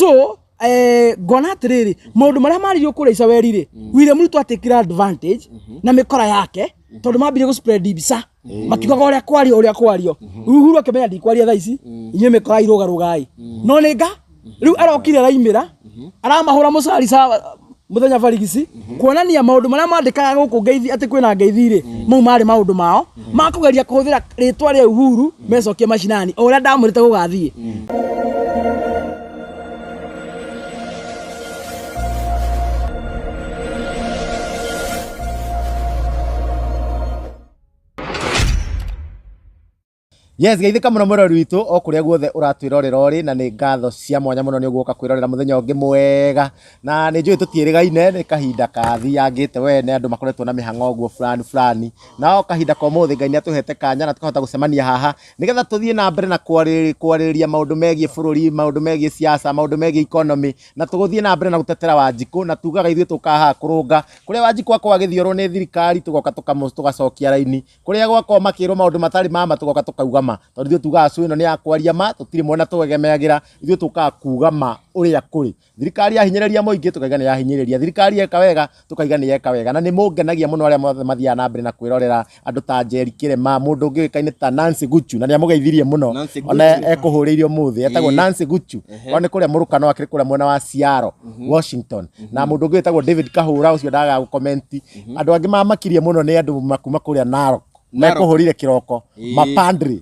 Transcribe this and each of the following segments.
So ngona atiriri, maundu maria maririo kuria Icaweri ri, William Ruto atekire advantage na mikora yake, tondu mambirie gu spread mbica makiugaga uria kwario, uria kwario. Uhuru akimenya ndikwaria thaa ici, inyuĩ mikora irũgarũgai, no nĩ nga rĩu arokire araimĩra aramahũra mũcari sa mũthenya barigici, kuonania maũndũ marĩa mandĩkaga gũkũ ngeithi atĩ kwĩna ngeithi rĩ, mau marĩ maũndũ mao ma kũgeria kũhũthĩra rĩtwa rĩa Uhuru mecokie macinani o ũrĩa ndamwĩrĩte gũgathiĩ. Yes, geithĩka mũno mwĩrori witũ o kũrĩa guothe ũratwĩrorera ũrĩ, na nĩ ngatho cia mwanya mũno nĩ ũgũka kwĩrorera mũthenya ũngĩ mwega, na nĩ njũĩ tũtiĩrĩgaine, nĩ kahinda kathiangĩte we nĩ andũ makoretwo na mĩhang'o ũguo fulani fulani, na o kahinda ka ũmũthĩ Ngai nĩ atũhete kanya na tũkahota gũcemania haha nĩgetha tũthiĩ na mbere na kwarĩrĩria maũndũ megiĩ bũrũri, maũndũ megiĩ siasa, maũndũ megiĩ economy, na tũgũthiĩ na mbere na gũtetera Wanjikũ, na tugaga ithuĩ tũkaga haha kũrũnga kũrĩa Wanjikũ akorwo agĩthiorwo nĩ thirikari, tũgoka tũgacokia raini, kũrĩa gwakorwo makĩrwo maũndũ matarĩ ma ma, tũgoka tũkauga ma, tondũ ithuĩ tugaga cũ ĩno nĩ ya kwaria ma, tũtirĩ mwena twegemeagĩra, ithuĩ tũkaga kuga ma ũrĩa kũrĩ. Thirikari yahinyĩrĩria mũingĩ tũkaiga nĩ yahinyĩrĩria, thirikari yeka wega tũkaiga nĩ yeka wega, na nĩ mũngenagia mũno arĩa mothe mathiaga na mbere na kwĩrorera andũ ta Njeri Kĩrema, mũndũ ũngĩ ũĩkaine ta Nancy Guchu, na nĩ amũgeithirie mũno, Nancy ona Guchu. ekũhũrĩire ũmũthĩ, etagwo Nancy Guchu, ona nĩ kũrĩa Mũrukano, akĩrĩ kũrĩa mwena wa Seattle, Washington, na mũndũ ũngĩ wĩtagwo David Kahũra, ũcio ndagaga gũkomenti. Andũ angĩ mamakirie mũno nĩ andũ makuma kũrĩa Narok, Narok. mekũhũrire kĩroko, mapandri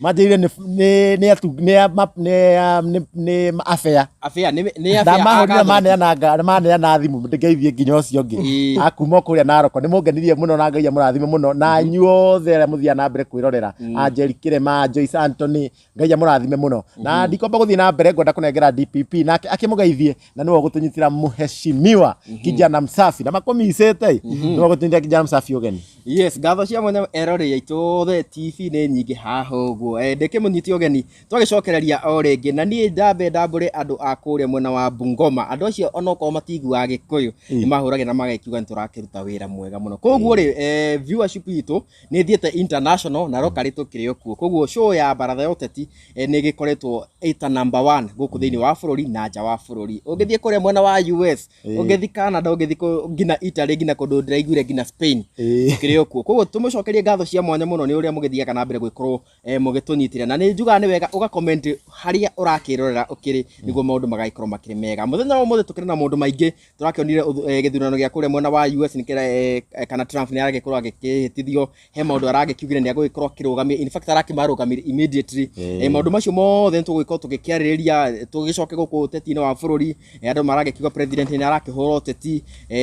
manjĩrire nĩ nĩ atu nĩ a- ma- nĩ a- nĩ nĩ abea. Abea nĩ abea. Ndamahũrire. A Catholic. Maneana thimũ ngeithie nginya ũcio ũngĩ akuma kũrĩa Narok. Nĩ mũngenirie mũno na Ngai amũrathime mũno, na inyuothe arĩa mũthiaga na mbere kwĩrorera, Anjeri Kĩrema, Joyce Anthony, Ngai amũrathime mũno. Na ndikwamba gũthiĩ na mbere, ngwenda kũnengera DPP nake akĩmũgeithie, na nĩwe ũgũtũnyitĩra mũheshimiwa kijana msafi na makũmicĩte, nĩwe ũgũtũnyitĩra kijana msafi ũgeni. Yes, ngatho cia mwanya eroreri aitũ othe, TV nĩ nyingĩ haha ũguo. Ndĩkĩmũnyite ũgeni twagĩcokereria o rĩngĩ, na niĩ ndambe ndambũre andũ a kũrĩa mwena wa Bungoma. Andũ acio onokorwo matiguaga Gĩkũyũ, nĩ mahũragĩra na magĩkiuga nĩ tũrakĩruta wĩra mwega mũno. Koguo rĩ, viewership itũ nĩ ĩthiĩte international na locally tũkĩrĩ o kuo. Koguo show ya baratha ya ũteti nĩ ĩgĩkoretwo ĩta number one gũkũ thĩinĩ wa bũrũri na nja wa bũrũri. Ũngĩthiĩ kũrĩa mwena wa US, ũngĩthiĩ Canada, ũngĩthiĩ nginya Italy, nginya kũndũ ndĩraiguire nginya Spain, tũkĩrĩ o kuo. Koguo tũmũcokerie ngatho cia mwanya mũno nĩ ũrĩa mũgĩthiaga na mbere gwĩkorwo mũgĩtũnyitĩrĩra, na nĩ njugaga nĩ wega ũga comment harĩa ũrakĩrorera ũkĩrĩ nĩguo maũndũ magagĩkorwo makĩrĩ mega. Mũthenya wa ũmũthĩ tũkĩrĩ na maũndũ maingĩ. Tũrakĩonire gĩthurano gĩa kũrĩa mwena wa US nĩ kĩra, kana Trump nĩ aragĩkorwo agĩkĩhĩtithio, he maũndũ aragĩkiugire nĩ agũgĩkorwo akĩrũgamia, in fact arakĩmarũgamirie immediately. Maũndũ macio mothe nĩ tũgũgĩkorwo tũgĩkĩarĩrĩria, tũgĩcoke gũkũ ũteti-inĩ wa bũrũri. Andũ maragĩkiuga president nĩ arakĩhũra ũteti,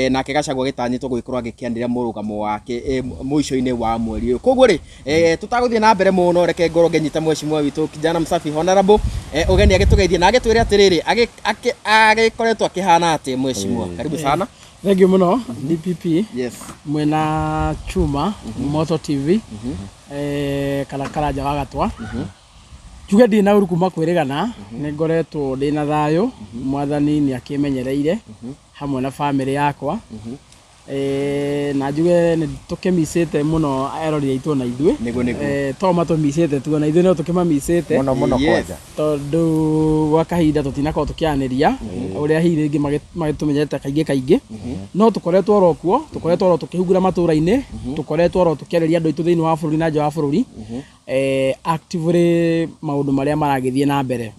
nake Gachagua agĩtanyĩtwo gũgĩkorwo agĩkĩanĩrĩra mũrũgamo wake mũico-inĩ wa mweri ũyũ. Koguo rĩ, tũtagũthiĩ na mbere mũno, reke ngorwo ngĩnyita mheshimiwa witũ kijana msafi honorable ũgeni agĩtũgeithie na agĩtwĩre atĩrĩrĩ, agĩkoretwo akĩhana atĩ. Mheshimiwa, karibu sana. Thank you mũno DPP. Yes. Mwena Chuma Moto TV, kana Karanja wa Gatwa, njuge ndirĩ na ũru kuma kwĩrĩgana, nĩ ngoretwo ndĩ na thayũ, mwathani nĩ akĩmenyereire hamwe na bamĩrĩ yakwa. Na njuge nĩ tũkĩmicĩte mũno erori aitũ na ithuĩ. Nĩguo, nĩguo. To matũmicĩte tu, ona ithuĩ no tũkĩmamicĩte. Mũno mũno. Yes. Kwanja. Tondũ gwa kahinda tũtinakorwo tũkĩaranĩria ũrĩa hihi rĩngĩ magĩtũmenyerete kaingĩ kaingĩ, no tũkoretwo oro kuo, tũkoretwo oro tũkĩhungura matũra-inĩ, tũkoretwo oro tũkĩarĩria andũ aitũ thĩinĩ wa bũrũri na nja wa bũrũri, actively maũndũ marĩa maragĩthiĩ na mbere.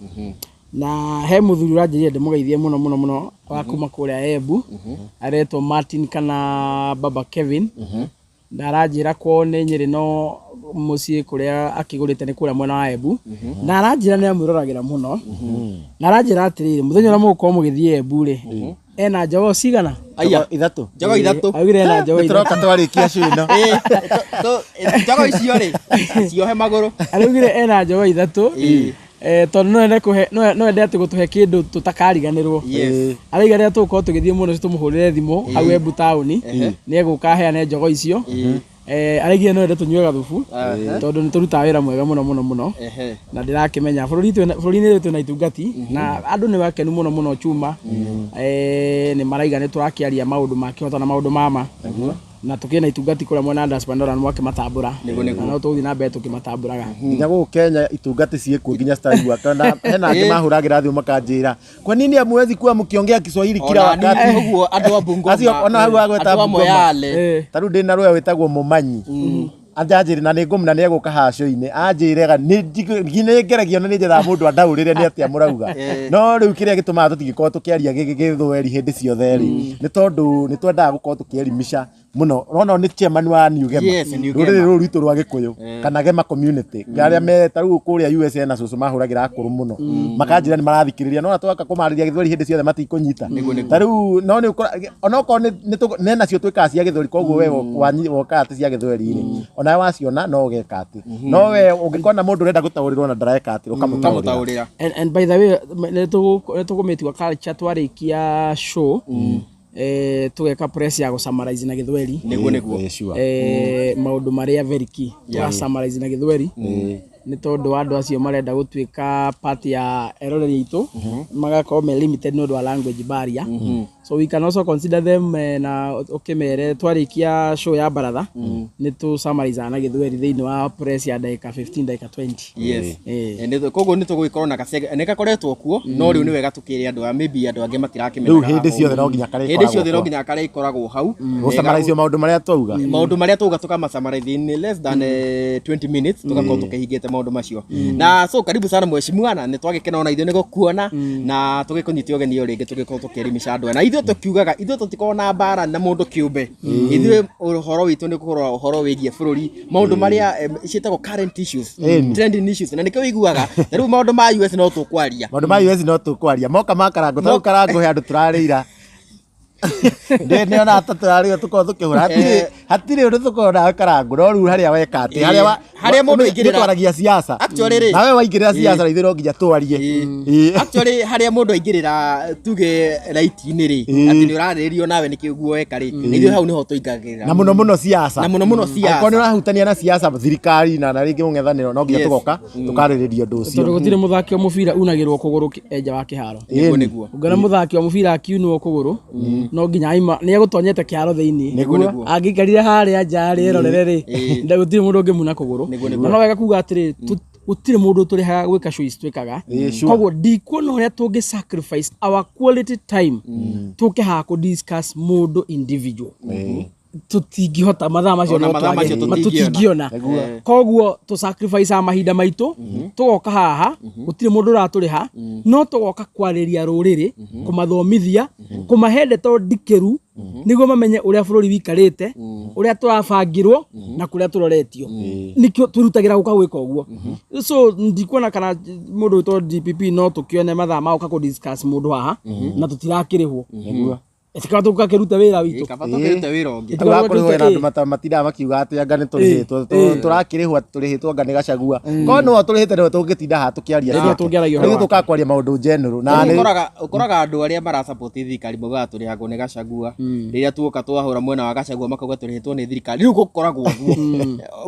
Na he mũthuri ũranjĩrire ndĩmũgeithie mũno mũno mũno wa kuma kũrĩa Embu, aretwo Martin kana Baba Kevin, na aranjĩra kwao nĩ Nyĩrĩ, no mũciĩ kũrĩa akĩgũrĩte nĩ kũrĩa mwena wa Embu, na aranjĩra nĩ amwĩroragĩra mũno, na aranjĩra atĩrĩrĩ, mũthenya ũrĩa mũgũkorwo mũgĩthiĩ Embu rĩ, ena njogoo cigana? Aya. Ithatũ. Njogoo ithatũ. Augire ena njogoo ithatũ. Tũroka twarĩkia cũ ĩno. Njogoo icio rĩ, ciohe magũrũ. Araugire ena njogoo ithatũ. Tondũ no ende kũhe, no ende atĩ gũtũhe kĩndũ tũtakariganĩrwo. Yes. Arauga rĩrĩa tũgũkorwo tũgĩthiĩ mũno tũmũhũrĩre thimũ hau Embu taũni, nĩ egũka aheane njogoo icio. Araugire no ende tũnyue gathubu tondũ nĩ tũrutaga wĩra mwega mũno mũno mũno. Na ndĩrakĩmenya bũrũri-inĩ ũyũ twĩna itungati na andũ nĩ akenu mũno mũno chuma. Nĩ maraiga nĩ tũrakĩaria maũndũ ma kĩhoto na maũndũ ma ma. Na tukĩna itungati kũrĩa mwena wa Diaspora nĩ mwakĩmatambũra. Nĩguo, nĩguo. Na no tũgũthiĩ na mbere tũkĩmatambũraga. Nginya gũkũ Kenya itungati ciĩkuo nginya citaraigua kana hena angĩ mahũragĩra thimũ makanjĩra kwa nini hamuwezi kuwa mkiongea Kiswahili kila Ona wakati. niĩ ũguo andũ a Bungoma, Acio ona hau agweta andũ a Bungoma. Moyale. Ta rĩu ndĩna rũya wĩtagwo Mũmanyi anjanjĩre na nĩ ngũmuna nĩ egũka haco-inĩ anjĩrega nĩ ngeragia na nĩ njethaga mũndũ andaũrĩre nĩ atĩa mũrauga. No rĩu kĩrĩa gĩtũmaga tũtingĩkorwo tũkĩaria gĩthweri hĩndĩ ciothe rĩ nĩ tondũ nĩ twendaga gũkorwo tũkĩelimisha mũno. Ũrona nĩ chairman wa New Gema, Yes, New Gema. rũrĩrĩ rũrũ rwitũ rwa Gĩkũyũ kana Gema community arĩa me ta rĩu kũrĩa USA na cũcũ mahũragĩra akũrũ mũno makanjĩra nĩ marathikĩrĩria no na twaka kũmarĩria gĩthweri hĩndĩ ciothe matikũnyita. Ta rĩu no nĩ ũkora onokorwo nĩ nacio twĩkaga cia gĩthweri koguo we woka atĩ cia gĩthweri rĩ onawe waciona no ũgeka atĩ no we ũngĩkona mũndũ ũrenda gũtaũrĩrwo na ndareka atĩ ũkamũtaũrĩra. Ũkamũtaũrĩra. And by the way, nĩ tũkũmĩtua culture twarĩkia show, tũgeka press ya gũsummarize na gĩthweri. Nĩguo, nĩguo. Sure. Maũndũ marĩa very key tũga summarize na gĩthweri nĩ tondũ wa andũ acio marenda gũtuĩka part ya eroreri aitũ magakorwo me limited nĩ ũndũ wa language barrier, so we can also consider them, na ũkĩmere twarĩkia show ya baratha nĩ tũ summarize na gĩthweri thĩinĩ wa press ya ndagĩka 15, ndagĩka 20. Yes. Koguo nĩ tũgũgĩkorwo na gacege nĩ gakoretwo kuo no rĩu nĩ wega tũkĩre andũ aya maybe andũ angĩ matirakĩmenyaga. Rĩu hĩndĩ ciothe no nginya karĩkoragwo Hĩndĩ ciothe no kuo. nginya karĩkoragwo hau. Gũsummarize maũndũ marĩa twauga. Maũndũ marĩa twauga tũkamasummarize in less than 20 minutes tũgakorwo tũkĩhingĩte maũndũ macio. Na so karibu sana mheshimiwa, na nĩ twagĩkena ona ithuĩ nĩ gũkuona na tũgĩkũnyita ũgeni o rĩngĩ tũgĩkorwo tũkĩelimisha andũ aya. Na ithuĩ tũkiugaga ithuĩ tũtikoragwo na mbara na mũndũ kĩũmbe, ithuĩ ũhoro witũ nĩ kũrora ũhoro wĩgiĩ bũrũri, maũndũ marĩa ciĩtagwo current issues, trending issues, na nĩkĩo ũiguaga na rĩu maũndũ ma US no tũkwaria. Maũndũ ma US no tũkwaria moka ma karangũ ta rĩu karangũ he andũ tũrarĩira nĩona ta tũrarĩra tũkorwo tũkĩhũra hatirĩ ũndũ tũkorwo nawe karangũ no rĩu harĩa weka atĩ Harĩa mũndũ aingĩrĩra- twaragia siasa. Actually rĩ- Nawe waingĩrĩra siasa na ithuĩ no nginya twarie. Actually harĩa mũndũ aingĩrĩra tuge raiti-inĩ rĩ atĩ nĩ ũrarĩrĩrio nawe nĩkĩo guo weka rĩ na ithuĩ hau nĩho tũingagĩrĩra. Na mũno mũno siasa. Na mũno mũno siasa. Angĩkorwo nĩ ũrahutania na siasa thirikari na rĩngĩ mũng'ethanĩro no nginya tũgoka tũkarĩrĩria ũndũ ũcio. Tondũ gũtirĩ mũthaki wa mũbira unagĩrwo kũgũrũ nja wa kĩharo. Nĩguo, nĩguo. Ũngĩona mũthaki wa mũbira akiunwo kũgũrũ no nginya aima nĩ egũtonyete kĩharo thĩinĩ. Nĩguo. Nĩguo. Angĩikarire harĩa nja rĩ erorere rĩ gũtirĩ mũndũ ũngĩmuna kũgũrũ. Nĩguo, Na no wega kuga atĩrĩ gũtirĩ mũndũ tũrĩhaga gwĩka show ici twĩkaga. Sure. Koguo ndikuona ũrĩa tũngĩ sacrifice our quality time tũke haha kũ discuss mũndũ individual. Tũtingĩhota mathaa macio Ona no mathaa twage. macio Ma tũtingĩona. tũtingĩona. Koguo tũ sacrifice mahinda maitũ tũgoka haha gũtirĩ mũndũ ũratũrĩha no tũgoka kwarĩria rũrĩrĩ kũmathomithia kũmahe ndeto ndikĩru nĩguo mamenye ũrĩa bũrũri wikarĩte ũrĩa tũrabangĩrwo na kũrĩa tũroretio nĩkĩo twĩrutagĩra gũka gwĩka ũguo. So ndikuona kana mũndũ wĩtwo DPP no tũkĩone mathaa ma gũka kũ discuss mũndũ haha na tũtirakĩrĩhwo ĩtikaba tũgakĩruta wĩra witũ. Kaba tũkĩrute wĩra ũngĩ. Hau hakũrĩhwo hena andũ matindaga makiuga atĩ anga nĩ tũrĩhĩtwo tũrakĩrĩhwo atĩ tũrĩhĩtwo anga nĩ Gachagua korwo nĩwe tũrĩhĩte nĩwe tũngĩtinda haha tũkĩaria Nĩguo ciake. tũngĩaragia Rĩu ũhoro wake. tũkaga kwaria maũndũ general na nĩ Ũkoraga andũ arĩa marasupport thirikari maugaga tũrĩhagwo nĩ Gachagua rĩrĩa tuoka twahũra mwena wa Gachagua makauga tũrĩhĩtwo nĩ thirikari. Rĩu gũkoragwo ũguo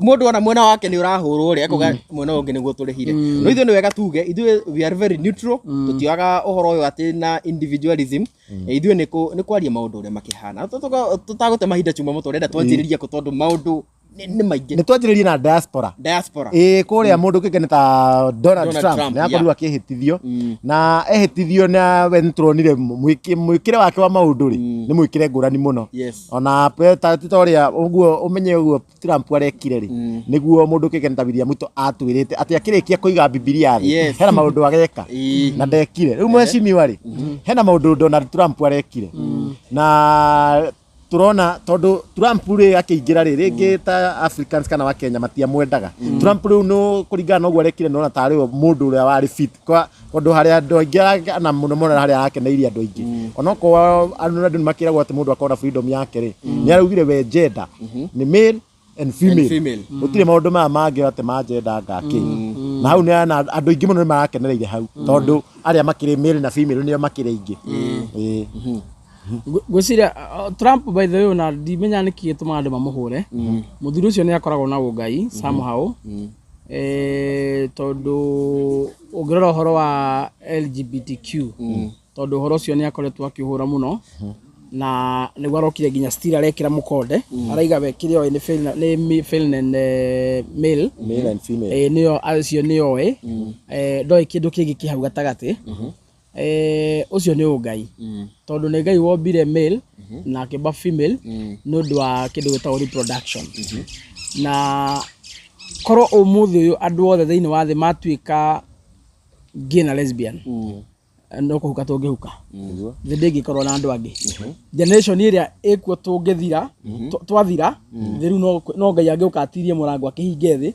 mũndũ ona mwena wake nĩ ũrahũrwo rĩ akauga mwena ũngĩ nĩguo tũrĩhire. No ithuĩ nĩ wega tuge ithuĩ we are very neutral, tũtioyaga ũhoro ũyũ atĩ na individualism. Ithuĩ nĩ kwaria maũndũ ũrĩa makĩhana tũtagũte mahinda chuma mũtũ ũrenda twanjĩrĩrie kũ tondũ maũndũ nĩ maingĩ. Nĩ twanjĩrĩrie na diaspora. Diaspora. Ĩĩ kũrĩa mũndũ kĩngĩ nĩ ta Donald Donald Trump Trump, nĩ akorirwo akĩhĩtithio na ehĩtithio na we nĩ tũronire mwĩkĩre wake wa maũndũ rĩ nĩ mwĩkĩre ngũrani mũno. Ona ti ta ũrĩa ũguo ũmenye ũguo Trump arekire rĩ nĩguo mũndũ kĩngĩ nĩ ta William Ruto atwĩrĩte atĩ akĩrĩkia kũiga Bibilia thĩ hena maũndũ ageka na ndekire. Rĩu mheshimiwa rĩ hena maũndũ Donald Trump arekire na turona tondu Trump rĩ akĩingĩra rĩ rĩngĩ ta Africans kana wa Kenya matiamwendaga. Trump rĩu no kũringana na ũguo arekire nona tarĩ we mũndũ ũrĩa warĩ fit kwa tondũ harĩa andũ aingĩ na mũno mũno harĩa arakeneirie andũ aingĩ onokorwo andũ nĩ makĩragwo atĩ mũndũ akorwo na freedom yake rĩ nĩ araugire we gender nĩ male and female. And female. Gũtirĩ maũndũ maya mangĩ atĩ ma gender ngakĩ na hau nĩ na andũ aingĩ mũno nĩ marakenereire hau tondũ arĩa makĩrĩ male na female nĩo makĩrĩ aingĩ. Ĩĩ. Ngwĩciria Trump by the way ona ndimenya nĩkĩ gĩtũmaga andũ mamũhũre mũthuri ũcio nĩ akoragwo na ũngai somehow, tondũ ũngĩrora ũhoro wa LGBTQ tondũ ũhoro ũcio nĩ akoretwo akĩũhũra mũno. Na nĩguo arokire nginya still arekĩra mũkonde, araiga we kĩrĩa oĩ nĩ female and male. Male and female. Nĩyo acio nĩyo oĩ. Ndoĩ kĩndũ kĩngĩ kĩ hau gatagatĩ. Ũcio nĩ ũngai, tondũ nĩ Ngai wombire male na akĩũmba female nĩ ũndũ wa kĩndũ gĩtagwo reproduction. Na korwo ũmũthĩ ũyũ andũ othe thĩinĩ wa thĩ matuĩka gay na lesbian, no kũhuka tũngĩhuka. Thĩ ndĩngĩkorwo na andũ angĩ. Generation ĩrĩa ĩkuo tũngĩthira, twathira thĩ rĩu, no Ngai angĩũka atirie mũrango akĩhinge thĩ,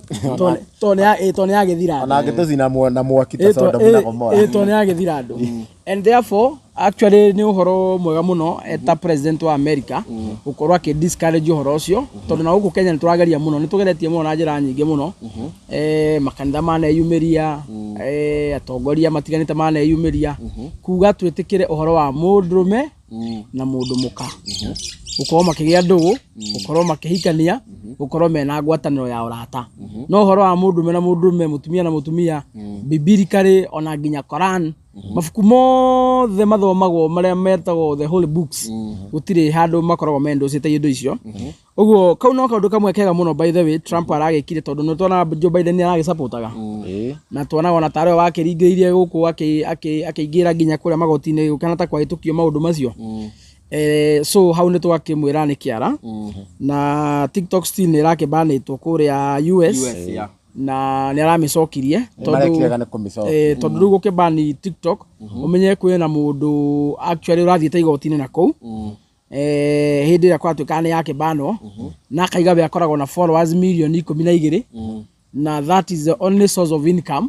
tondũ nĩ yagĩthira. Ona angĩtũcina na mwaki ta Sodom na Gomora. Tondũ nĩ yagĩthira andũ. And therefore actually nĩ ũhoro mwega mũno eta president wa America gũkorwo akĩ discourage ũhoro ũcio, tondũ na gũkũ Kenya nĩ tũrageria mũno, nĩ tũgeretie mũno na njĩra nyingĩ mũno. Makanitha maneyumĩria, atongoria matiganĩte maneyumĩria kuga twĩtĩkĩre ũhoro wa mũndũrũme na mũndũ mũka gũkorwo makĩgĩa ndũgũ, gũkorwo makĩhikania, gũkorwo mena ngwatanĩro ya ũrata. No ũhoro wa mũndũrũme na mũndũrũme, mũtumia na mũtumia, biblically ona nginya Koran, mabuku mothe mathomagwo marĩa metagwo the holy books, gũtirĩ handũ makoragwo mendũcĩte indo icio. Ũguo kau no kaũndũ kamwe kega mũno, by the way, Trump aragĩkire, tondũ nĩ tuona Joe Biden nĩ aragĩcapotaga, na tuonaga ona tarĩ we wakĩringĩrĩirie gũkũ akĩingĩra nginya kũrĩa magoti-inĩ gũkĩhana ta kwahĩtũkio maũndũ macio. So hau nĩ twakĩmwĩra nĩ kĩara. Na TikTok still nĩ ĩrakĩbanĩtwo kũrĩa US. US, yeah. Na nĩ aramĩcokirie. Marekirega nĩ kũmĩcokia. Tondũ rĩu gũkĩbani TikTok, ũmenye kwĩna mũndũ actually ũrathiĩte igoti-inĩ na kũu hĩndĩ ĩrĩa kwatuĩkaga nĩ yakĩbanwo, na akaiga we akoragwo na followers mirioni 12, na that is the only source of income,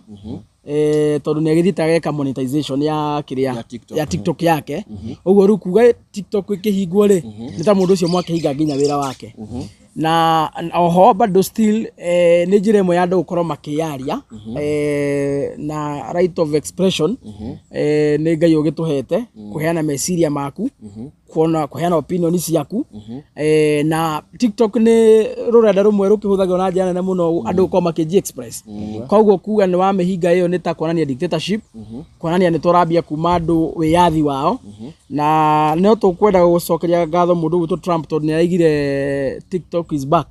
tondũ nĩ agĩthiĩte ageka monetization ya kĩrĩa Ya TikTok. Ya TikTok yake. Ũguo rĩu kuga TikTok ĩkĩhingwo rĩ, nĩ ta mũndũ ũcio mwakĩhinga nginya wĩra wake. Na oho bado still nĩ njĩra ĩmwe ya andũ gũkorwo makĩyaria, na right of expression nĩ Ngai ũgĩtũhete kũheana meciria maku, kuona kũheana opinion ciaku. Na TikTok nĩ rũrenda rũmwe rũkĩhũthagĩrwo na njĩra nene mũno andũ gũkorwo makĩji express. Koguo kuga nĩ wamĩhinga ĩyo nĩ ta kuonania dictatorship, kuonania nĩ tũrambia kuma andũ wĩyathi wao. Na no tũkwenda gũcokeria ngatho mũndũ ũgwĩtwo Trump, tondũ nĩ araigire TikTok is back,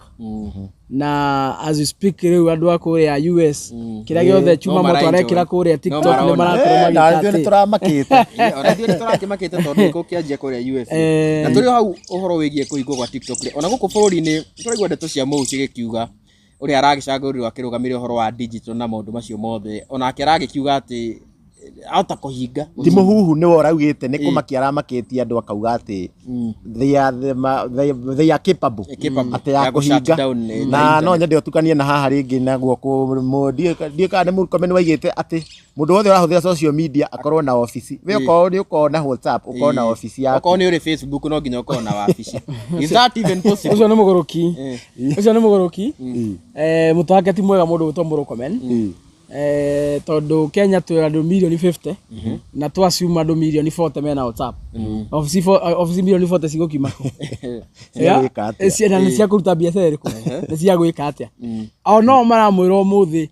na as you speak rĩu andũ a kũrĩa US kĩrĩa gĩothe chuma No moto mara arekĩra enjoy. kũrĩa No TikTok nĩ marona. marakorwo Na magĩka ithuĩ nĩ atĩ tũramakĩte. Ona ithuĩ nĩ tũrakĩmakĩte tondũ nĩkũ kĩanjia kũrĩa USA. Na tũrĩ o hau ũhoro wĩgiĩ kũhingwo gwa TikTok rĩ, ona gũkũ bũrũri-inĩ tũraigua ndeto cia Mũu cigĩkiuga ũrĩa aragĩcagũrirwo akĩrũgamĩrĩra ũhoro wa digital na maũndũ macio mothe, onake aragĩkiuga atĩ ahota kũhinga. Ti mũhuhu nĩwe ũraugĩte nĩ kũmakia aramakĩtie andũ, akauga atĩ they are capable Capable atĩ ya ya gũ-shut kũhinga. down, Na the no nyende ũtukanie na haha rĩngĩ naguo ndiũĩ kana nĩ Murkomen waigĩte atĩ mũndũ wothe ũrahũthĩra social media akorwo na obici. We okorwo nĩ ũkorwo na WhatsApp, ũkorwo na obici yaku. Okorwo nĩ ũrĩ Facebook no nginya ũkorwo na wabici. Is that even possible? Ũcio nĩ mũgũrũki, ũcio nĩ mũgũrũki. Mũtwe wake ti mwega, mũndũ gwĩtwo Murkomen. Tondũ Kenya twĩ andũ mirioni 50, na tũ assume andũ mirioni 40 mena WhatsApp, obici mirioni 40 cigũkiuma kũ? Cia gwĩka atĩa? Na nĩ cia kũruta biacara ĩrĩkũ? Nĩ cia gwĩka atĩa? O no maramwĩra ũmũthĩ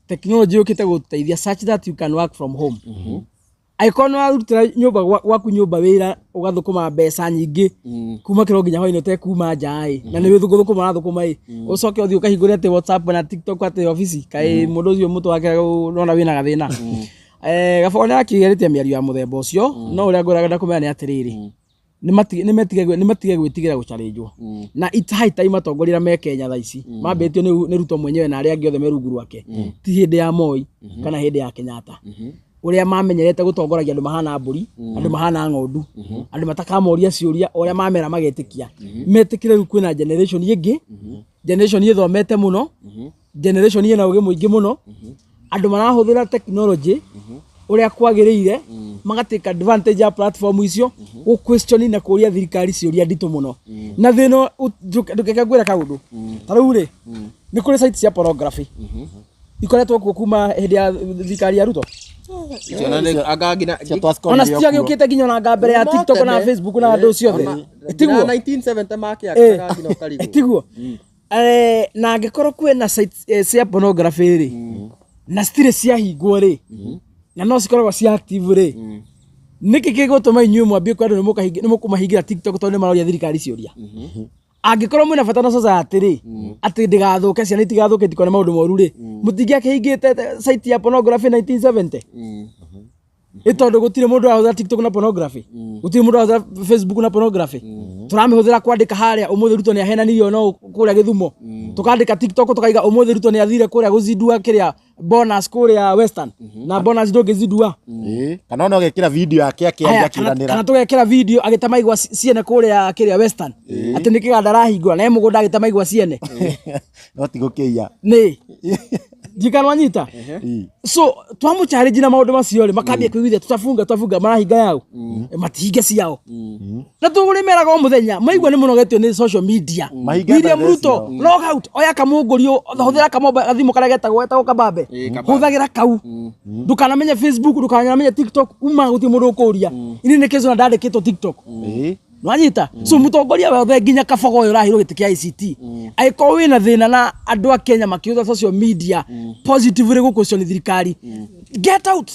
technology yũkĩte gũteithia such that you can work from home. Angĩkorwo nĩ warutĩra nyũmba gwaku nyũmba wĩra ũgathũkũma mbeca nyingĩ kuma kĩro nginya hwainĩ ũtekuma nja ĩ, na nĩ wĩthũkũthũkũma ũrathũkũma ĩ, ũcoke ũthiĩ ũkahingũre atĩ WhatsApp na TikTok atĩ obici, kaĩ mũndũ ũcio mũtwe wake ũrona wĩna gathĩna. Gaboko nĩ akĩgeretie mĩario ya mũthemba ũcio, no ũrĩa ngwenda kũmera nĩ atĩrĩrĩ, nĩ matige gwĩtigĩra gũcarĩnjwo, na it's high time atongoria arĩa me Kenya thaa ici mambĩtio nĩ Ruto mwenyewe na arĩa angĩ othe me rungu rwake, ti hĩndĩ ya Moi kana hĩndĩ ya Kenyatta ũrĩa mamenyerete gũtongoragia andũ mahana mbũri, andũ mahana ng'ondu, andũ matakamoria ciũria, ũrĩa mamera magetĩkia. Metĩkĩre rĩu kwĩna generation ĩngĩ, generation ĩthomete mũno, generation ĩna ũgĩ mũingĩ mũno, andũ marahũthĩra technology ũrĩa kwagĩrĩire, magatake advantage ya platform icio gũ question na kũria thirikari ciũria nditũ mũno. Na thĩna ndũkeke ngwĩre kaũndũ ta rĩu rĩ, nĩ kũrĩ site cia pornography ikoretwo kuo kuma hĩndĩ ya thirikari ya Ruto. Icio na nĩ- anga nginya Cio twacikorire Ona o kuo. citiagĩũkĩte nginya ona anga mbere ya Kuma TikTok na tene. Facebook na andũ ciothe. Tiguo Tiguo. 1970 makĩakaga nginya ũkarigwo. Tiguo. Na angĩkorwo kwĩna sites cia pornography rĩ, na citirĩ ciahingwo rĩ, na no cikoragwo cia active rĩ. Nĩkĩ gĩgũtũma inyuĩ mwambie kwenda nĩ mũkũmahingĩra TikTok tondũ nĩ maroria thirikari ciũria? Angĩkorwo mwĩna bata na society rĩ, atĩ ndĩgathũke, ciana itigathũke, itikone maũndũ moru rĩ, mũtingĩakĩhingĩte site ya pornography 1970? Ĩ tondũ gũtirĩ mũndũ ũrahũthĩra TikTok na pornography, gũtirĩ mũndũ ũrahũthĩra Facebook na pornography. Tũramĩhũthĩra kwandĩka harĩa ũmũthĩ Ruto nĩ ahenanirio no kũrĩa Gĩthumo, tũkandĩka TikTok tũkaiga ũmũthĩ Ruto nĩ athire kũrĩa gũzindua kĩrĩa bonus kũrĩa Western, na bonus ndũngĩzindua. Ĩĩ, kana ona ũgekĩra video yake akĩaria Aya, kana akĩranĩra. Kana tũgekĩra video agĩtema igwa ciene kũrĩa kĩrĩa Western, atĩ nĩ kĩganda arahingũra na e mũgũnda agĩtema igwa ciene. No ti gũkĩiya. Nĩ ndikanwanyita. So twamũ challenge na maũndũ macio rĩ, makambia kwĩguithia tutafunga tutafunga, marahinga yao, matihinge ciao, na tũrĩmeraga o mũthenya maigua nĩ mũnogetio nĩ social media. Mahinge William mbere Ruto, ciao. log out, oya kamũngũrio, hũthĩra kamomba gathimũ karĩa getagwo kabambe. Ĩĩ, kabambe. Hũthagĩra kau, ndũkanamenye Facebook, ndũkanamenye TikTok, uma gũtirĩ mũndũ ũkũria ini nĩ kĩzona ndandĩkĩtwo TikTok. Nwanyita? So mũtongoria wothe nginya kabogo ũyũ ũrahirwo gĩtĩ kĩa ICT, angĩkorwo wĩna thĩna na andũ a Kenya makĩhũthĩra social media positively gũkũcio nĩ thirikari, get out,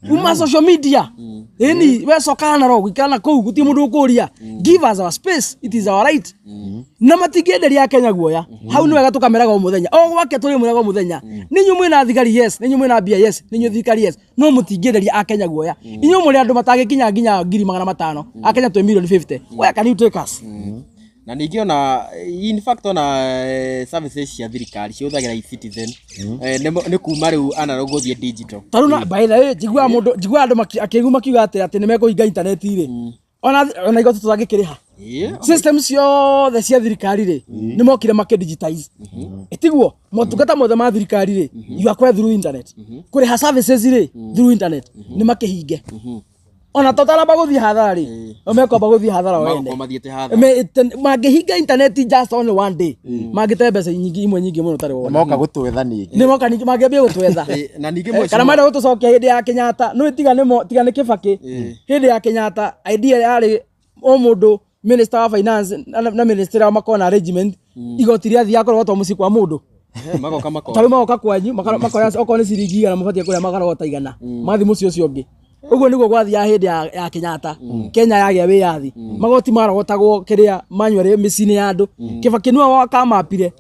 uma social media. Ĩni we coka Narok, ikara na kũu, gũtirĩ mũndũ ũkũria. Give us our space, it is our right. Na matingĩenderia Kenya guoya. Hau nĩ wega tũkameraga o mũthenya, o gwake tũrĩ mwĩraga o mũthenya, nĩ inyuĩ mwĩna thigari, yes, nĩ inyuĩ mwĩna mbia, yes, nĩ inyuĩ thirikari, yes, no mũtingĩenderia akenya guoya. Inyuĩ mũrĩ andũ matangĩkinya nginya 500,000. Akenya twĩ milioni 50. Where can you take us? Na ningĩ ona in fact ona services cia thirikari cihũthagĩra eCitizen. Nĩ kuma rĩu analog gũthiĩ digital. Tarĩu na by the way, njiguaga mũndũ, njiguaga andũ akĩigua makiuga atĩ nĩ mekũhinga intaneti rĩ, ona igoti tũtangĩkĩrĩha. System ciothe cia thirikari rĩ, nĩ mokire makĩ digitize, ĩtiguo motungata mothe ma thirikari rĩ, you acquire through internet, kũrĩha services rĩ through internet, nĩ makĩhinge ona tũtaramba gũthiĩ hathara rĩ, no mekwamba gũthiĩ hathara o ene. Magũkorwo mathiĩte hathara. Mangĩhinga internet just only one day, mangĩte mbeca nyingĩ imwe nyingĩ mũno tarĩ wona. Moka gũtwetha ningĩ. Nĩ moka ningĩ mangĩambia gũtwetha. Na ningĩ Kana mheshimiwa marenda gũtũcokia hĩndĩ ya Kenyatta, nĩ tiga nĩ mo, tiga nĩ Kibaki. Hĩndĩ ya Kenyatta idea yarĩ o mũndũ minister wa finance na minister wa makorwo na arrangement, igoti rĩathiaga kũrogotwo mũciĩ kwa mũndũ. Magoka makoya. Tarĩu magoka kwanyu, makoya okorwo nĩ ciringi 100 mũbatiĩ kũrĩa, makarogota 100, mathiĩ mũciĩ ũcio ũngĩ. Ũguo nĩguo gwathiaga hĩndĩ ya Kenyatta. Kenya yagĩa wĩyathi, magoti marogotagwo kĩrĩa manually mĩciĩ-inĩ ya andũ. Kibaki nĩwe wakamapire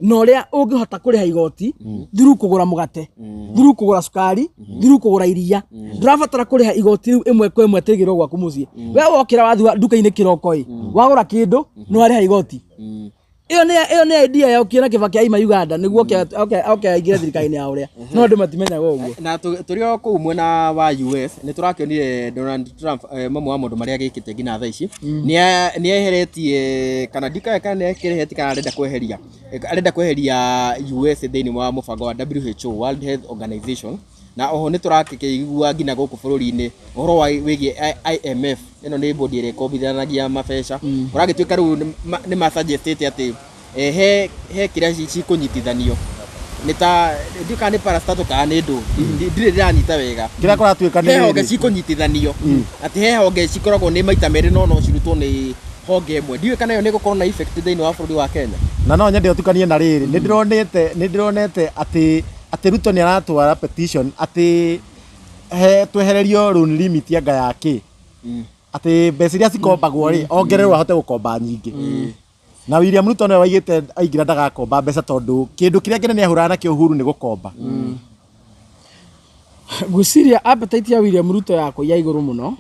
na ũrĩa ũngĩhota kũrĩha igoti through kũgũra mũgate, through kũgũra cukari, through kũgũra iria. Ndũrabatara kũrĩha igoti rĩu ĩmwe kwa ĩmwe atĩ rĩgĩrwo gwaku mũciĩ. We wokĩra wathiĩ nduka-inĩ kĩroko ĩ, wagũra kĩndũ nĩ warĩha igoti. Ĩyo nĩ idea yokire na Kibaki aima Uganda nĩguo oke aingĩre thirikari-inĩ ya ũrĩa, no andũ matimenyaga ũguo. Na tũrĩ o kũu mwena wa US nĩ tũrakĩonire Donald Trump, mamwe wa maũndũ marĩa agĩkĩte nginya thaa ici nĩ eheretie, kana ndikaya kana nĩ akĩrehetie kana arenda kweheria US thĩinĩ wa mũbango wa WHO, World Health Organization. Na oho nĩ tũrakĩigua nginya gũkũ bũrũri-inĩ ũhoro wa wĩgiĩ IMF, ĩno nĩ bodi ĩrĩa ĩkombithanagia mabeca, kũragĩtuĩka rĩu nĩ masuggestĩte atĩ he kĩrĩa cikũnyitithanio nĩ ta ndiũ kana nĩ parastatal kana nĩ ndũ. Ndirĩ ndĩranyita wega. Kĩrĩa kũratuĩka nĩ He honge rĩrĩ. cikũnyitithanio, atĩ he honge cikoragwo nĩ maita merĩ no cirutwo nĩ honge ĩmwe. Ndiũĩ kana ĩyo nĩ ĩgũkorwo na effect thĩinĩ wa bũrũri wa Kenya. Na no nyende ũtukanie na rĩrĩ, nĩ ndĩronete atĩ Ruto nĩ aratwara petition atĩ he twehererio loan limit anga ya kĩ, atĩ mbeca iria cikombagwo rĩ, ongererwo ahote gũkomba nyingĩ. Na William Ruto nĩwe waigĩte aingĩra ndagakomba mbeca, tondũ kĩndũ kĩrĩa kĩnene ahũraga nakĩo Uhuru nĩ gũkomba. Ngwĩciria appetite ya William Ruto ya kũiya igũrũ mũno,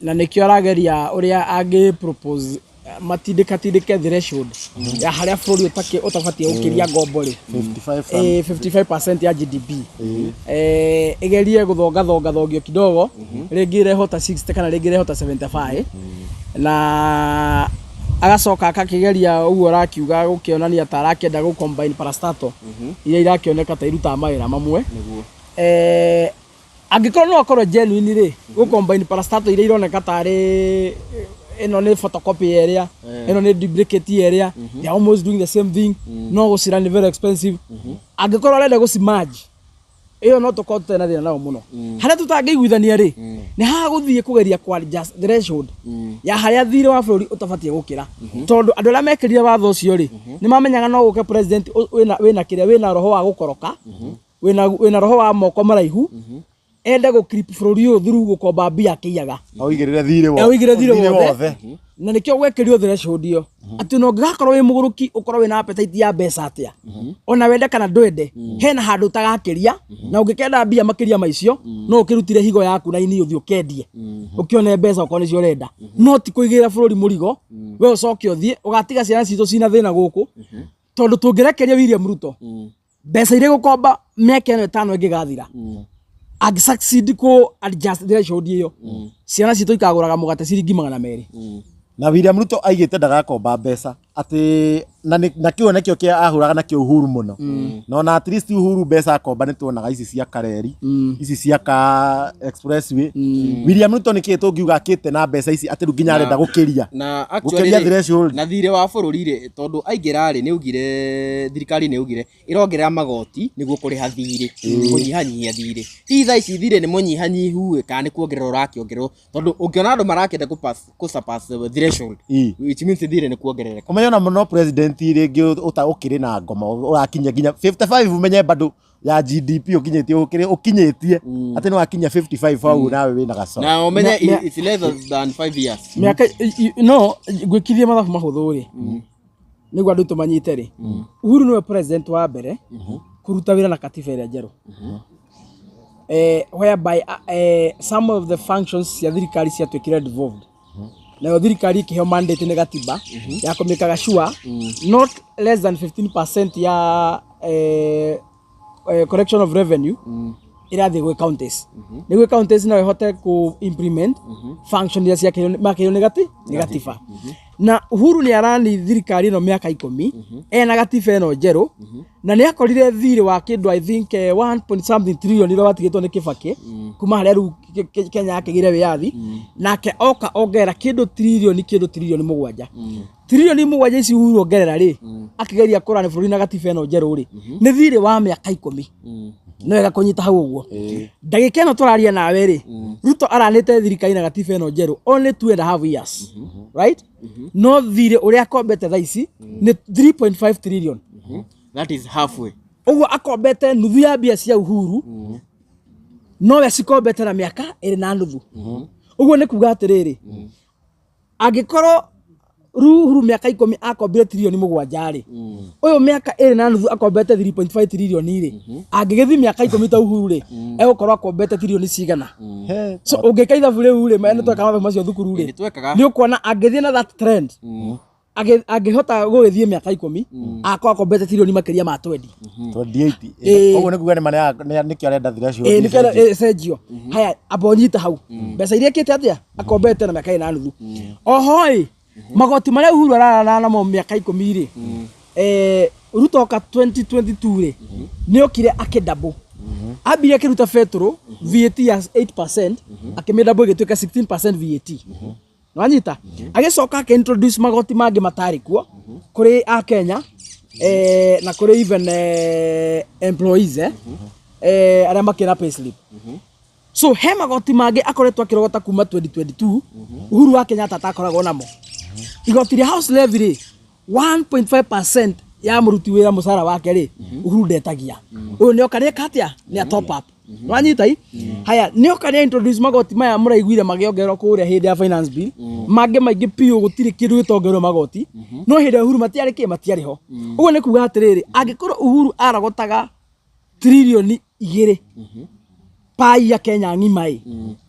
na nĩkĩo arageria ũrĩa angĩ propose matindĩkatindĩke threshold ya harĩa bũrũri ũtabatiĩ gũkĩria ngombo rĩ. 55. 55% ya GDP, ĩgerie gũthonga thonga thongio kidogo, rĩngĩ ĩrehwo ta 60 kana rĩngĩ ĩrehwo ta 75, na agacoka akakĩgeria ũguo arakiuga gũkĩonania ta arakĩenda gũ combine parastatal iria irakĩoneka ta irutaga mawĩra mamwe. Angĩkorwo no akorwo genuine rĩ, gũ combine parastatal iria ironeka tarĩ ĩno nĩ photocopy ya ĩrĩa ĩno, nĩ duplicate ya ĩrĩa, they are almost doing the same thing, no gũcira nĩ very expensive. Angĩkorwo arenda gũcimerge, ĩyo no tũkorwo tũtarĩ na thĩna nao mũno. Harĩa tũtangĩiguithania rĩ, nĩ haha gũthiĩ kũgeria kwa adjust threshold ya harĩa thirĩ wa bũrũri ũtabatiĩ gũkĩra, tondũ andũ arĩa mekĩrire watho ũcio rĩ, nĩ mamenyaga no gũke president wĩna kĩrĩa, wĩna roho wa gũkoroka, wĩna roho wa moko maraihu. Ende gũ clip bũrũri ũyũ through gũkomba mbia akĩiyaga. Oigĩrĩre thirĩ wothe. Oigĩrĩre thirĩ wothe. Na nĩkĩo gwekĩrio threshold ĩyo atĩ ona ũngĩgakorwo wĩ mũgũrũki, ũkorwo wĩna appetite ya mbeca atĩa, ona wende kana ndwende, hena handũ ũtagakĩria, na ũngĩkenda mbia makĩria ma icio no ũkĩrutire higo yaku na ini ũthiĩ ũkendie ũkĩone mbeca okorwo nĩcio ũrenda, no ti kũigĩrĩra bũrũri mũrigo we ũcoke ũthiĩ ũgatiga ciana citũ cina thĩna gũkũ, tondũ tũngĩrekeria William Ruto mbeca iria gũkomba mĩaka ĩno 5 ĩngĩgathira, angĩ succeed kũ adjust threshold ĩyo, ciana citũ ikagũraga mũgate ciringi 200. Na William Ruto aigĩte ndagakomba mbeca atĩ na na kĩo nĩkĩo kĩa ahũraga nakĩo Uhuru mũno, na ona at least Uhuru mbeca akomba nĩ tuonaga ici cia kareri, ici cia ka expressway. William Ruto nĩkĩĩ tũngiuga akĩte na mbeca ici atĩ rĩu nginya arenda gũkĩria na gũkĩria actually threshold? Na thirĩ wa bũrũri rĩ, tondũ aingĩra rĩ, nĩ augire, thirikari nĩ augire ĩrongerera magoti nĩguo kũrĩha thirĩ, kũnyihanyihia thirĩ. Hihi thaa ici thirĩ nĩ mũnyihanyihu ĩ, kana nĩ kuongerera ũrakĩongererwo? Tondũ ũngĩona andũ marakĩenda kũ surpass the threshold, which means thirĩ nĩ kuongerereka. Ũmenye ona mũno president rĩngĩ ũta ũkĩrĩ na ngoma ũrakinyia nginya 55, ũmenye bado ya GDP ũkinyĩtie ũkĩrĩ ũkinyĩtie atĩ nĩ wakinyia 55 hau nawe wĩna gacoro. Na ũmenye it's less than 5 years. Mĩaka no ngwĩkithie mathabu mahũthũ rĩ, nĩguo andũ tũmanyite rĩ, Uhuru nĩwe president wa mbere kũruta wĩra na katiba ĩrĩa njerũ, whereby some of the functions cia thirikari ciatuĩkire devolved, nayo thirikari ĩkĩheo mandate nĩ gatiba ya kũmĩkaga sure not less than 15% ya collection of revenue ĩrathiĩ gwĩ counties, nĩguo counties no ĩhote ku implement function iria ciakĩirwo makĩirwo nĩ gatiba. Na Uhuru nĩ arani thirikari ĩno mĩaka 10 ena gatiba ĩno njerũ, na nĩ akorire thirĩ wa kĩndũ, I think, 1 point something trillion ũrĩa watigĩtwo nĩ Kibaki kuma harĩa rĩu Kenya yakĩgĩire wĩyathi, nake oka ongerera kĩndũ tririoni 7. Tririoni 7 ici Uhuru ongerera rĩ, akĩgeria kũrani bũrũri na gatiba ĩno njerũ rĩ, nĩ thirĩ wa mĩaka 10. No wega kũnyita hau ũguo. Ndagĩka ĩno tũraria nawe rĩ, Ruto aranĩte thirikari na gatiba ĩno njerũ only 2.5 years, right? No thirĩ ũrĩa akombete thaa ici nĩ 3.5 trillion. That is halfway. Ũguo akombete nuthu ya mbia cia Uhuru, nowe cikombete na mĩaka 2.5. Ũguo nĩ kuga atĩrĩrĩ, angĩkorwo Uhuru mĩaka 10 akombire tririoni 7 rĩ, ũyũ mĩaka 2.5 akombete 3.5 trillion rĩ, angĩgĩthiĩ mĩaka 10 ta Uhuru rĩ, egũkorwo akombete tririoni cigana? He, So ũngĩka ithabu rĩu rĩ, nĩ tweka mathabu macio thukuru rĩ, Nĩ twekaga. Nĩ ũkuona angĩthiĩ na that trend, angĩhota gũgĩthiĩ mĩaka 10, akorwo akombete tririoni makĩria ma 20. 28. Koguo nĩ kuga nĩ ma nĩkĩo arenda threshold. Ĩĩ, nĩkĩo ĩcenjio. Haya, amba ũnyite hau mbeca iria ĩkĩte atĩa akombete na mĩaka 2.5. Oho ĩ, magoti marĩa Uhuru ararana namo mĩaka 10 rĩ, Ruto oka 2022 rĩ, nĩ okire akĩdouble. Ambire akĩruta betũrũ VAT ya 8%, akĩmĩdouble ĩgĩtuĩka 16% VAT. Wanyita? Agĩcoka akĩ-introduce magoti mangĩ matarĩ kuo kũrĩ a Kenya, na kũrĩ even employees, arĩa makĩrĩ na payslip. So he magoti mangĩ akoretwo akĩrogota kuma 2022 Uhuru wa Kenyatta atakoragwo namo. Igoti rĩa house levy rĩ, 1.5% ya mũruti wĩra mũcara wake rĩ, Uhuru ndetagia. Ũyũ nĩoka nĩeka atĩa? Nĩ a top up. Wanyita i? Haya, nĩoka nĩ introduce magoti maya mũraiguire magĩongererwo kũrĩa hĩndĩ ya finance bill, mangĩ maingĩ biũ. Gũtirĩ kĩndũ gĩtongererwo magoti, no hĩndĩ ya Uhuru matiarĩ kĩ, matiarĩ ho. Ũguo nĩ kuga atĩrĩrĩ, angĩkorwo Uhuru arogotaga tririoni 2 pai ya Kenya ng'ima ĩ,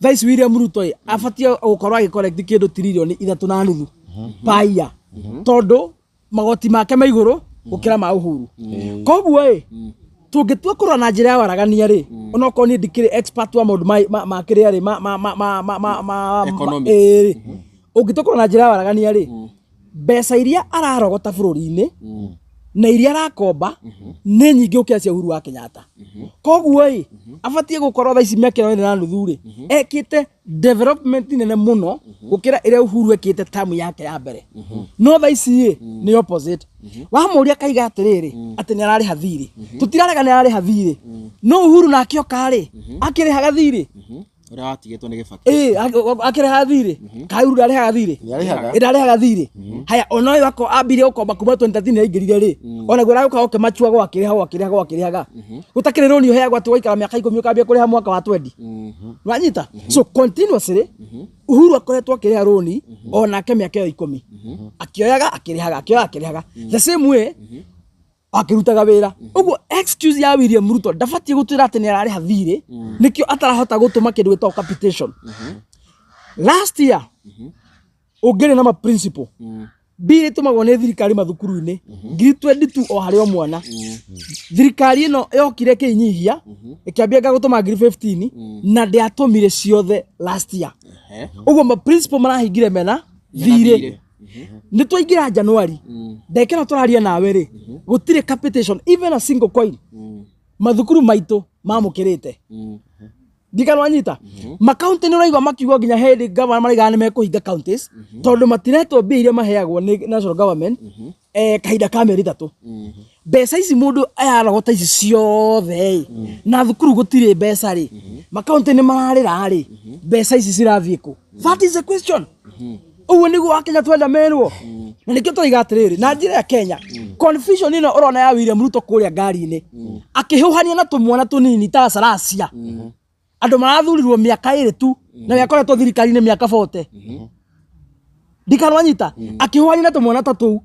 thaa ici William Ruto ĩ abatiĩ gũkorwo agĩ collect kĩndũ tririoni 3.5 paia, tondũ magoti make me igũrũ gũkĩra ma Uhuru. Koguo ĩ, tũngĩtua kũrora na njĩra ya waragania rĩ, onokorwo niĩ ndikĩrĩ expert wa maũndũ ma kĩrĩa rĩ, ma Economics. Ĩĩ rĩ, ũngĩtua kũrora na njĩra ya waragania rĩ, mbeca iria ararogota bũrũri-inĩ na iria arakomba nĩ nyingĩ gũkĩra cia Uhuru wa Kenyatta. Koguo ĩ, abatiĩ gũkorwo thaa ici mĩaka ĩno 2.5 rĩ, ekĩte development nene mũno gũkĩra ĩrĩa Uhuru ekĩte tamu yake ya mbere. No thaa ici ĩ nĩ opposite. Wamũria akaiga atĩrĩrĩ, atĩ nĩ ararĩha thirĩ. Tũtirarega nĩ ararĩha thirĩ, no Uhuru nake oka rĩ, akĩrĩhaga thirĩ. Ũrĩa watigĩtwo nĩ Gĩbakĩ. Ĩĩ, akĩrĩha thirĩ kaĩ Uhuru ndarĩhaga thirĩ? Nĩarĩhaga. Ĩ, ndarĩhaga thirĩ. Haya, ona ũyũ ako ambire gũkomba kuma 2013 aingĩrire rĩ, onaguo aragũka gũkĩmachuagwo akĩrĩhagwo akĩrĩhagwo akĩrĩhaga. Gũtakĩrĩ rũni ũheagwo atĩ waikara mĩaka 10 ũkambia kũrĩha mwaka wa 20. Wanyita? So continuously Uhuru akoretwo akĩrĩha rũni onake mĩaka ĩyo 10. Akĩoyaga akĩrĩhaga, akĩoyaga akĩrĩhaga. The same way akĩrutaga wĩra. Ũguo excuse ya William Ruto ndabatiĩ gũtwĩra atĩ nĩ ararĩha thirĩ, nĩkĩo atarahota gũtũma kĩndũ gĩtagwo capitation. Last year ũngĩrĩ na ma principal mbia ĩtũmagwo nĩ thirikari mathukuru-inĩ 22,000 o harĩ o mwana. Thirikari ĩno yokire ĩkĩinyihia ĩkĩambia anga gũtũma 15,000 na ndĩatũmire ciothe last year. Ũguo ma principal marahingire mena thirĩ. Nĩ twaingĩra January, ndagĩka ĩno tũraria nawe rĩ, gũtirĩ capitation, even a single coin mathukuru maitũ mamũkĩrĩte. Ndikana wanyita makaunti nĩ ũraigua makiuga nginya hĩndĩ gavana maraigaga nĩ mekũhinga counties tondũ matiretwo mbia iria maheagwo nĩ national government kahinda ka mĩeri 3. Mbeca ici mũndũ ayarogota ici ciothe ĩ, na thukuru gũtirĩ mbeca rĩ, makaunti nĩ mararĩra rĩ, mbeca ici cirathiĩ kũ? That is the question. Ũguo nĩguo Akenya twenda merwo, na nĩkĩo tũraiga atĩrĩrĩ, na njĩra ya Kenya confusion ĩno ũrona ya William Ruto kũrĩa ngari-inĩ akĩhũhania na tũmwana tũnini ta Saracia, andũ marathurirwo mĩaka 2 tu na we akoretwo thirikari-inĩ mĩaka 40. Ndikanwanyita akĩhũhania na tũmwana ta tũu.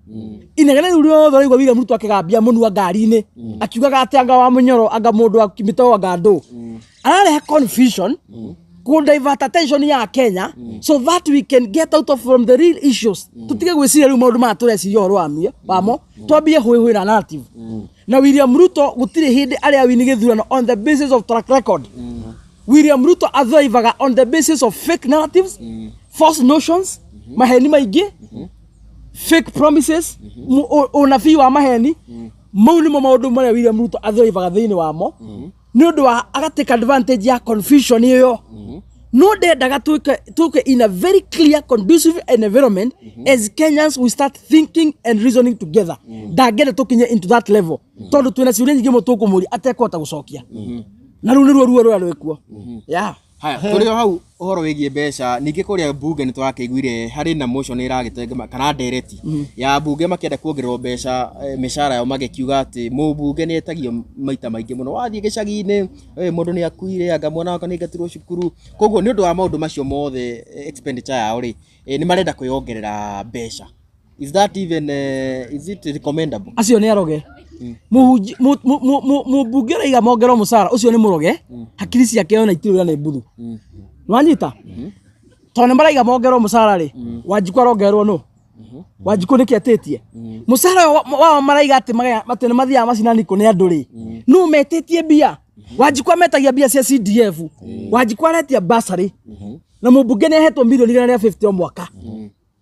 Inegene rĩu rĩothe ũraigua William Ruto akĩgambia mũnua ngari-inĩ akiugaga atĩ anga wa mũnyoro, anga mũndũ wa mĩtoo, anga ndũ ararehe confusion ku divert attention ya Kenya so that we can get out of from the real issues. Tutige gwĩciria rĩu maũndũ maya tũreciria ũhoro wamo, twambie hũĩ na narrative. Na William Ruto gũtirĩ hĩndĩ arĩa wini gĩthurano on the basis of track record. William Ruto athrivaga on the basis of fake narratives, false notions, maheni maingĩ, fake promises, ũnabii wa maheni. Mau nĩmo maũndũ marĩa William Ruto athrivaga thĩinĩ wamo, nĩ ũndũ wa agatake advantage ya confusion ĩyo. No ndendaga tuke in a very clear, conducive environment as Kenyans we start thinking and reasoning together. Ndangĩenda tũkinye into that level tondũ twĩna ciũria nyingĩ mũno tũkũmũria atekũhota gũcokia, na rĩu nĩruo ruo rũrĩa rwĩkuo, yeah. Haya, tũrĩ o hau ũhoro wĩgiĩ mbeca, ningĩ kũrĩa mbunge nĩ tũrakĩiguire harĩ na motion ĩragĩtengema kana ndereti ya mbunge makĩenda kuongererwo mbeca, mĩcara yao, magĩkiuga atĩ mũmbunge nĩ etagio maita maingĩ mũno, wathiĩ gĩcagi-inĩ, mũndũ nĩ akuire, anga mwana wakwa nĩ aingatirwo cukuru. Koguo nĩ ũndũ wa maũndũ macio mothe, expenditure yao rĩ, nĩ marenda kwĩyongerera mbeca. Is that even is it recommendable? Acio nĩ aroge. Mũmbunge ũraiga mongerwo mũcara ũcio nĩ mũroge, hakiri ciake ona itirĩ ũrĩa nĩ mbuthu. Wanyita? Tondũ nĩ maraiga mongerwo mũcara rĩ, Wanjikũ arongererwo nũ? Wanjikũ nĩkĩ etĩtie mũcara ũyũ wao? Maraiga atĩ atĩ nĩ mathiaga macinani kũ nĩ andũ rĩ, nũ metĩtie mbia? Wanjikũ ametagia mbia cia CDF. Wanjikũ aretia bursary na mũmbunge nĩ ahetwo 150 milioni o mwaka.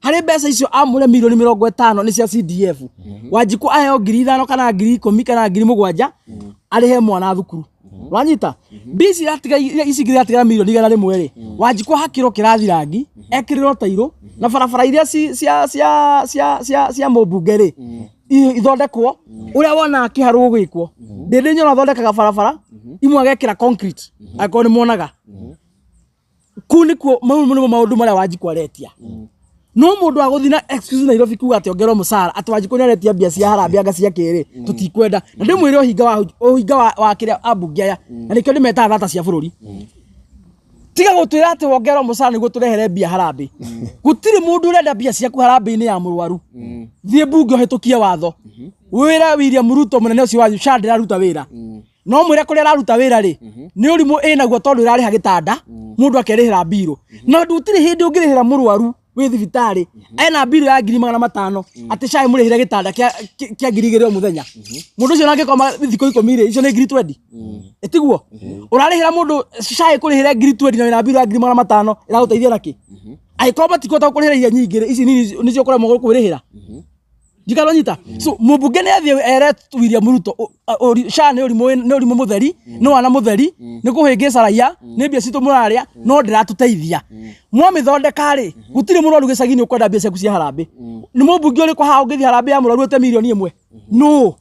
Harĩ mbeca icio amũre 50 milioni nĩ cia CDF. Wanjikũ aheo 5,000 kana 10,000 kana 7,000 arĩhe mwana thukuru. Wanyita? Mbia ici iratiga, ici ingĩ iratigara 100 milioni rĩ, Wanjikũ ahakĩrwo kĩrathi rangi, ekĩrĩrwo tairũ na barabara iria cia cia cia cia cia mũmbunge rĩ ithondekwo ũrĩa wonaga kĩharũ gũgĩkwo. Ndĩndĩ Nyoro athondekaga barabara imwe agekĩra concrete, angĩkorwo nĩ muonaga kuu nĩkuo. Mau nĩmo maũndũ marĩa Wanjikũ aretia. No mũndũ wa gũthiĩ na excuse Nairobi kuga atĩ ongerwo mũcara, atĩ Wanjikũ nĩ aretia mbia cia harambee anga cia kĩrĩ, tũtikwenda. Na ndĩmwĩre ũhinga wa ũhinga wa kĩrĩa ambunge aya, na nĩkĩo ndĩmetaga thata cia bũrũri. Tiga gũtwĩra atĩ wongerwo mũcara nĩguo tũrehere mbia harambee. Gũtirĩ mũndũ ũrenda mbia ciaku harambee-inĩ ya mũrwaru. Thiĩ mbunge ũhĩtũkie watho, wĩre William Ruto mũnene ũcio wanyu SHA ndĩraruta wĩra. No mwĩre kũrĩa araruta wĩra rĩ, nĩ ũrimũ ĩnaguo tondũ ĩrarĩha gĩtanda mũndũ akerĩhĩra mbirũ, na gũtirĩ hĩndĩ ũngĩrĩhĩra mũrwaru wĩ thibitarĩ ena mbirũ ya 500,000 atĩ SHA ĩmũrĩhĩre gĩtanda kĩa 2,000 o mũthenya. Mũndũ ũcio nangĩkoma thikũ 10 rĩ, icio nĩ 20,000. Ĩtiguo ũrarĩhĩra mũndũ SHA ĩkũrĩhĩre 20,000 na wĩna mbirũ ya 500,000, ĩragũteithia nakĩ? Angĩkorwo matikũhota gũkũrĩhĩra iria nyingĩ rĩ, ici nini nĩcio ũkũremwo kwĩrĩhĩra. Ndikanonyita. So mũmbunge nĩ athiĩ ere William Ruto SHA nĩ ũrimũ, nĩ ũrimũ mũtheri, nĩ wana mũtheri, nĩ kũhĩngĩca raia, nĩ mbia citũ mũrarĩa no ndĩratũteithia. Mwamĩthondeka rĩ, gũtirĩ mũrwaru gĩcagi-inĩ ũkwenda mbia ciaku cia harambĩ. Nĩ mũmbunge ũrĩkũ haha ũngĩthiĩ harambĩ ya mũrwaru ĩte 1 milioni? Nũ?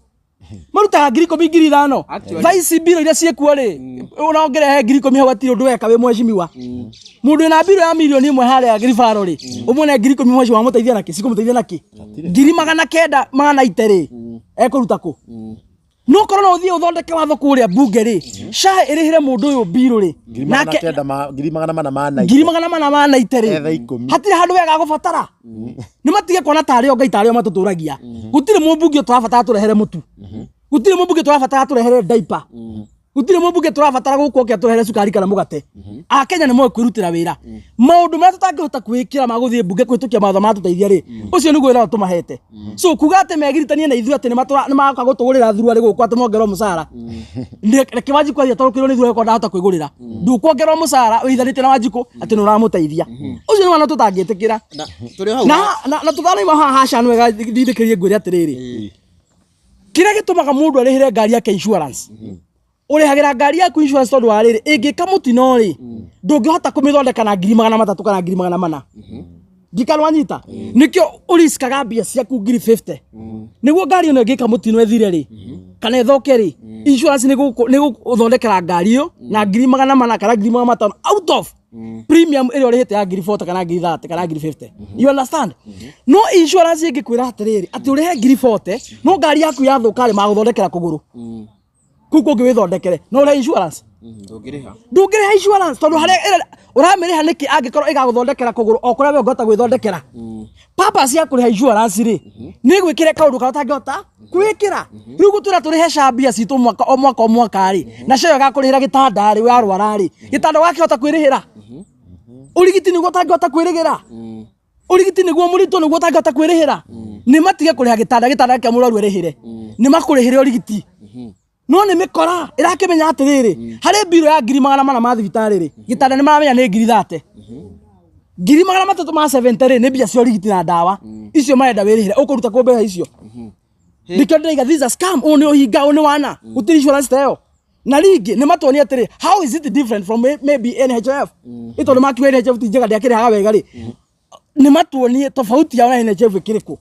Marutaga 10,000 5,000. Actually- Thaa ici mbiro iria ciĩkuo rĩ, ona ũngĩrehe 10,000 hau hatirĩ ũndũ weka wĩ mheshimiwa. Mũndũ wĩna mbiro ya 1 million harĩa ribaro rĩ, ũmwone 10,000 mheshimiwa wamũteithia nakĩ? Cikũmũteithia nakĩ? 900,000 180 rĩ, ekũruta kũ? No korwo no ũthiĩ ũthondeke watho kũrĩa mbunge rĩ, SHA ĩrĩhĩre mũndũ ũyũ mbirũ rĩ, 900 ma 490. 490 rĩ, Etha 10. Hatirĩ handũ wega gũbatara. Nĩ matige kuona tarĩ o Ngai tarĩ o matũtũragia. Gũtirĩ mũmbunge tũrabatara tũrehere mũtu, gũtirĩ mũmbunge tũrabatara tũrehere diaper, gũtirĩ mũmbunge tũrabatara gũkũ oke atũrehere cukari kana mũgate. Akenya nĩ moĩ kwĩrutĩra wĩra. Maũndũ marĩa tũtangĩhota kwĩĩkĩra ma gũthiĩ mbunge kũhĩtũkia mawatho matũteithia rĩ, ũcio nĩguo wĩra ũrĩa tũmahete. So kuga atĩ megiritanie na ithuĩ atĩ nĩ magoka gũtũgũrĩra thuruarĩ gũkũ atĩ mongerwo mũcara. Reke Wanjikũ athiĩ atarũkĩrwo nĩ thuruarĩ okorwo ndahota kwĩgũrĩra. Ndũkuongerwo mũcara wĩithanĩtie na Wanjikũ atĩ nĩ ũramũteithia. Ũcio nĩ wana tũtangĩtĩkĩra. Na tũrĩ o hau. Na tũtanaima haha haca nĩ wega ndindĩkĩrie ngwĩre atĩrĩrĩ, kĩrĩa gĩtũmaga mũndũ arĩhĩre ngari yake insurance, ũrĩhagĩra ngari yaku insurance tondũ wa rĩrĩ, ĩngĩka mũtino rĩ, ndũngĩhota kũmĩthondeka na 300,000 kana 400,000. Ndikanwanyita nĩkĩo ũriskaga mbia ciaku 50,000 nĩguo ngari ĩno ĩngĩka mũtino ĩthire rĩ kana ĩthũke rĩ, insurance nĩ gũthondekera ngari ĩyo na 400,000 kana 500,000 out of premium ĩrĩa ũrĩhĩte ya 40,000 kana 30,000 kana 50,000. You understand? No insurance ĩngĩkwĩra atĩrĩrĩ, atĩ ũrĩhe 40,000 no ngari yaku yathũka rĩ, magũthondekera kũgũrũ kũu kũngĩ wĩthondekere, no ũrĩhe insurance. Ndũngĩrĩha. Ndũngĩrĩha insurance tondũ harĩa ũramĩrĩha nĩkĩ angĩkorwo ĩgagũthondekera kũgũrũ o kũrĩa we ũngĩhota gwĩthondekera? Purpose ya kũrĩha insurance rĩ, nĩ gwĩkĩre kaũndũ karĩa ũtangĩhota kwĩkĩra. Rĩu gũtwĩra tũrĩhe SHA mbia citũ mwaka o mwaka o mwaka rĩ, na SHA ĩyo ĩgakũrĩhĩra gĩtanda rĩ, warwara rĩ, gĩtanda ũgakĩhota kwĩrĩhĩra? Ũrigiti nĩguo ũtangĩhota kwĩrĩhĩra? Ũrigiti nĩguo mũritũ nĩguo ũtangĩhota kwĩrĩhĩra? Nĩ matige kũrĩha gĩtanda, gĩtanda kĩa mũrwaru arĩhĩre, nĩ makũrĩhĩre ũrigiti. No nĩ mĩkora ĩrakĩmenya atĩrĩrĩ, harĩ mbirũ ya 400,000 ma thibitarĩ rĩ, gĩtanda nĩ maramenya nĩ 30,000, 370,000 rĩ, nĩ mbia cia ũrigiti na ndawa icio marenda wĩrĩhĩre. Ũkũruta kũ mbeca icio? Nĩkĩo ndĩraiga this is a scam. Ũyũ nĩ ũhinga, ũyũ nĩ wana. Gũtirĩ insurance ta ĩyo. Na rĩngĩ nĩ matuonie atĩrĩ, how is it different from maybe NHIF? Nĩ tondũ makiuga NHIF ti njega, ndĩakĩrĩhaga wega rĩ, nĩ matuonie tofauti yao na NHIF ĩkĩrĩkũ.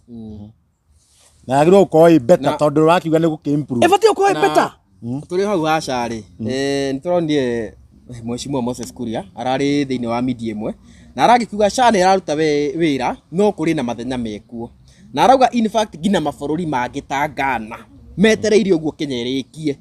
Na yagĩrĩirwo gũkorwo ĩ better tondũ ũrakiuga nĩ gũkĩ improve. Ĩbatiĩ gũkorwo ĩ better. Tũrĩ hau ha SHA rĩ, nĩ tũronire Mheshimiwa Moses Kuria ararĩ thĩinĩ wa media ĩmwe na aragĩkiuga SHA nĩ ĩraruta wĩra no kũrĩ na mathenya mekuo, na arauga in fact nginya mabũrũri mangĩ ta Ghana metereire ũguo Kenya ĩrĩkie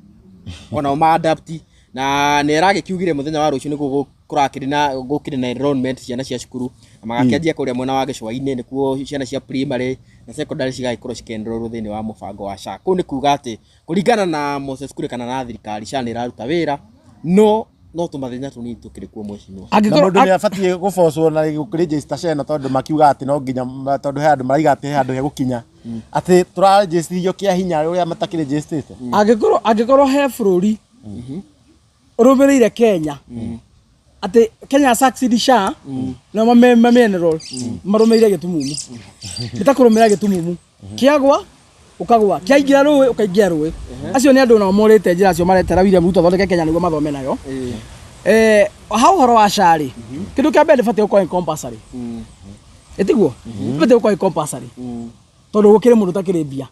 onao ma adapt. Na nĩ aragĩkiugire mũthenya wa rũciũ nĩguo kũrakĩrĩ na gũkĩrĩ na enrollment ciana cia cukuru na magakĩanjia kũrĩa mwena wa gĩcũa-inĩ, nĩkuo ciana cia primary na secondary cigagĩkorwo cikĩenrollwo thĩinĩ wa mũbango wa SHA. Kũu nĩ kuga atĩ kũringana na Moses Kuria kana na thirikari, SHA nĩ ĩraruta wĩra no tũmathĩna tũnini tũkĩrĩ kuo, mheshimiwa. Na Angĩkorwo mũndũ nĩ abatiĩ gũbocwo na kũregister SHA ĩno tondũ makiuga atĩ no nginya tondũ he andũ maraiga atĩ he handũ hegũkinya atĩ tũraregisterithio kĩa hinya ũrĩa matakĩregisterĩte. Angĩkorwo he bũrũri ũrũmĩrĩire Kenya atĩ Kenya succeed SHA na mame enroll, marũmĩrĩire gĩtumumu. Nĩ ta kũrũmĩrĩra gĩtumumu, kĩagwa ũkagwa, kĩaingĩra rũĩ ũkaingĩra rũĩ. Acio nĩ andũ nao morĩte njĩra acio maretera William Ruto athondeke Kenya nĩguo mathome nayo. Ha ũhoro wa SHA rĩ, kĩndũ kĩa mbere ndĩbatiĩ gũkorwo ĩ compulsory. Ĩtiguo ndĩbatiĩ gũkorwo ĩ compulsory tondũ gũkĩrĩ mũndũ ũtakĩrĩ mbia.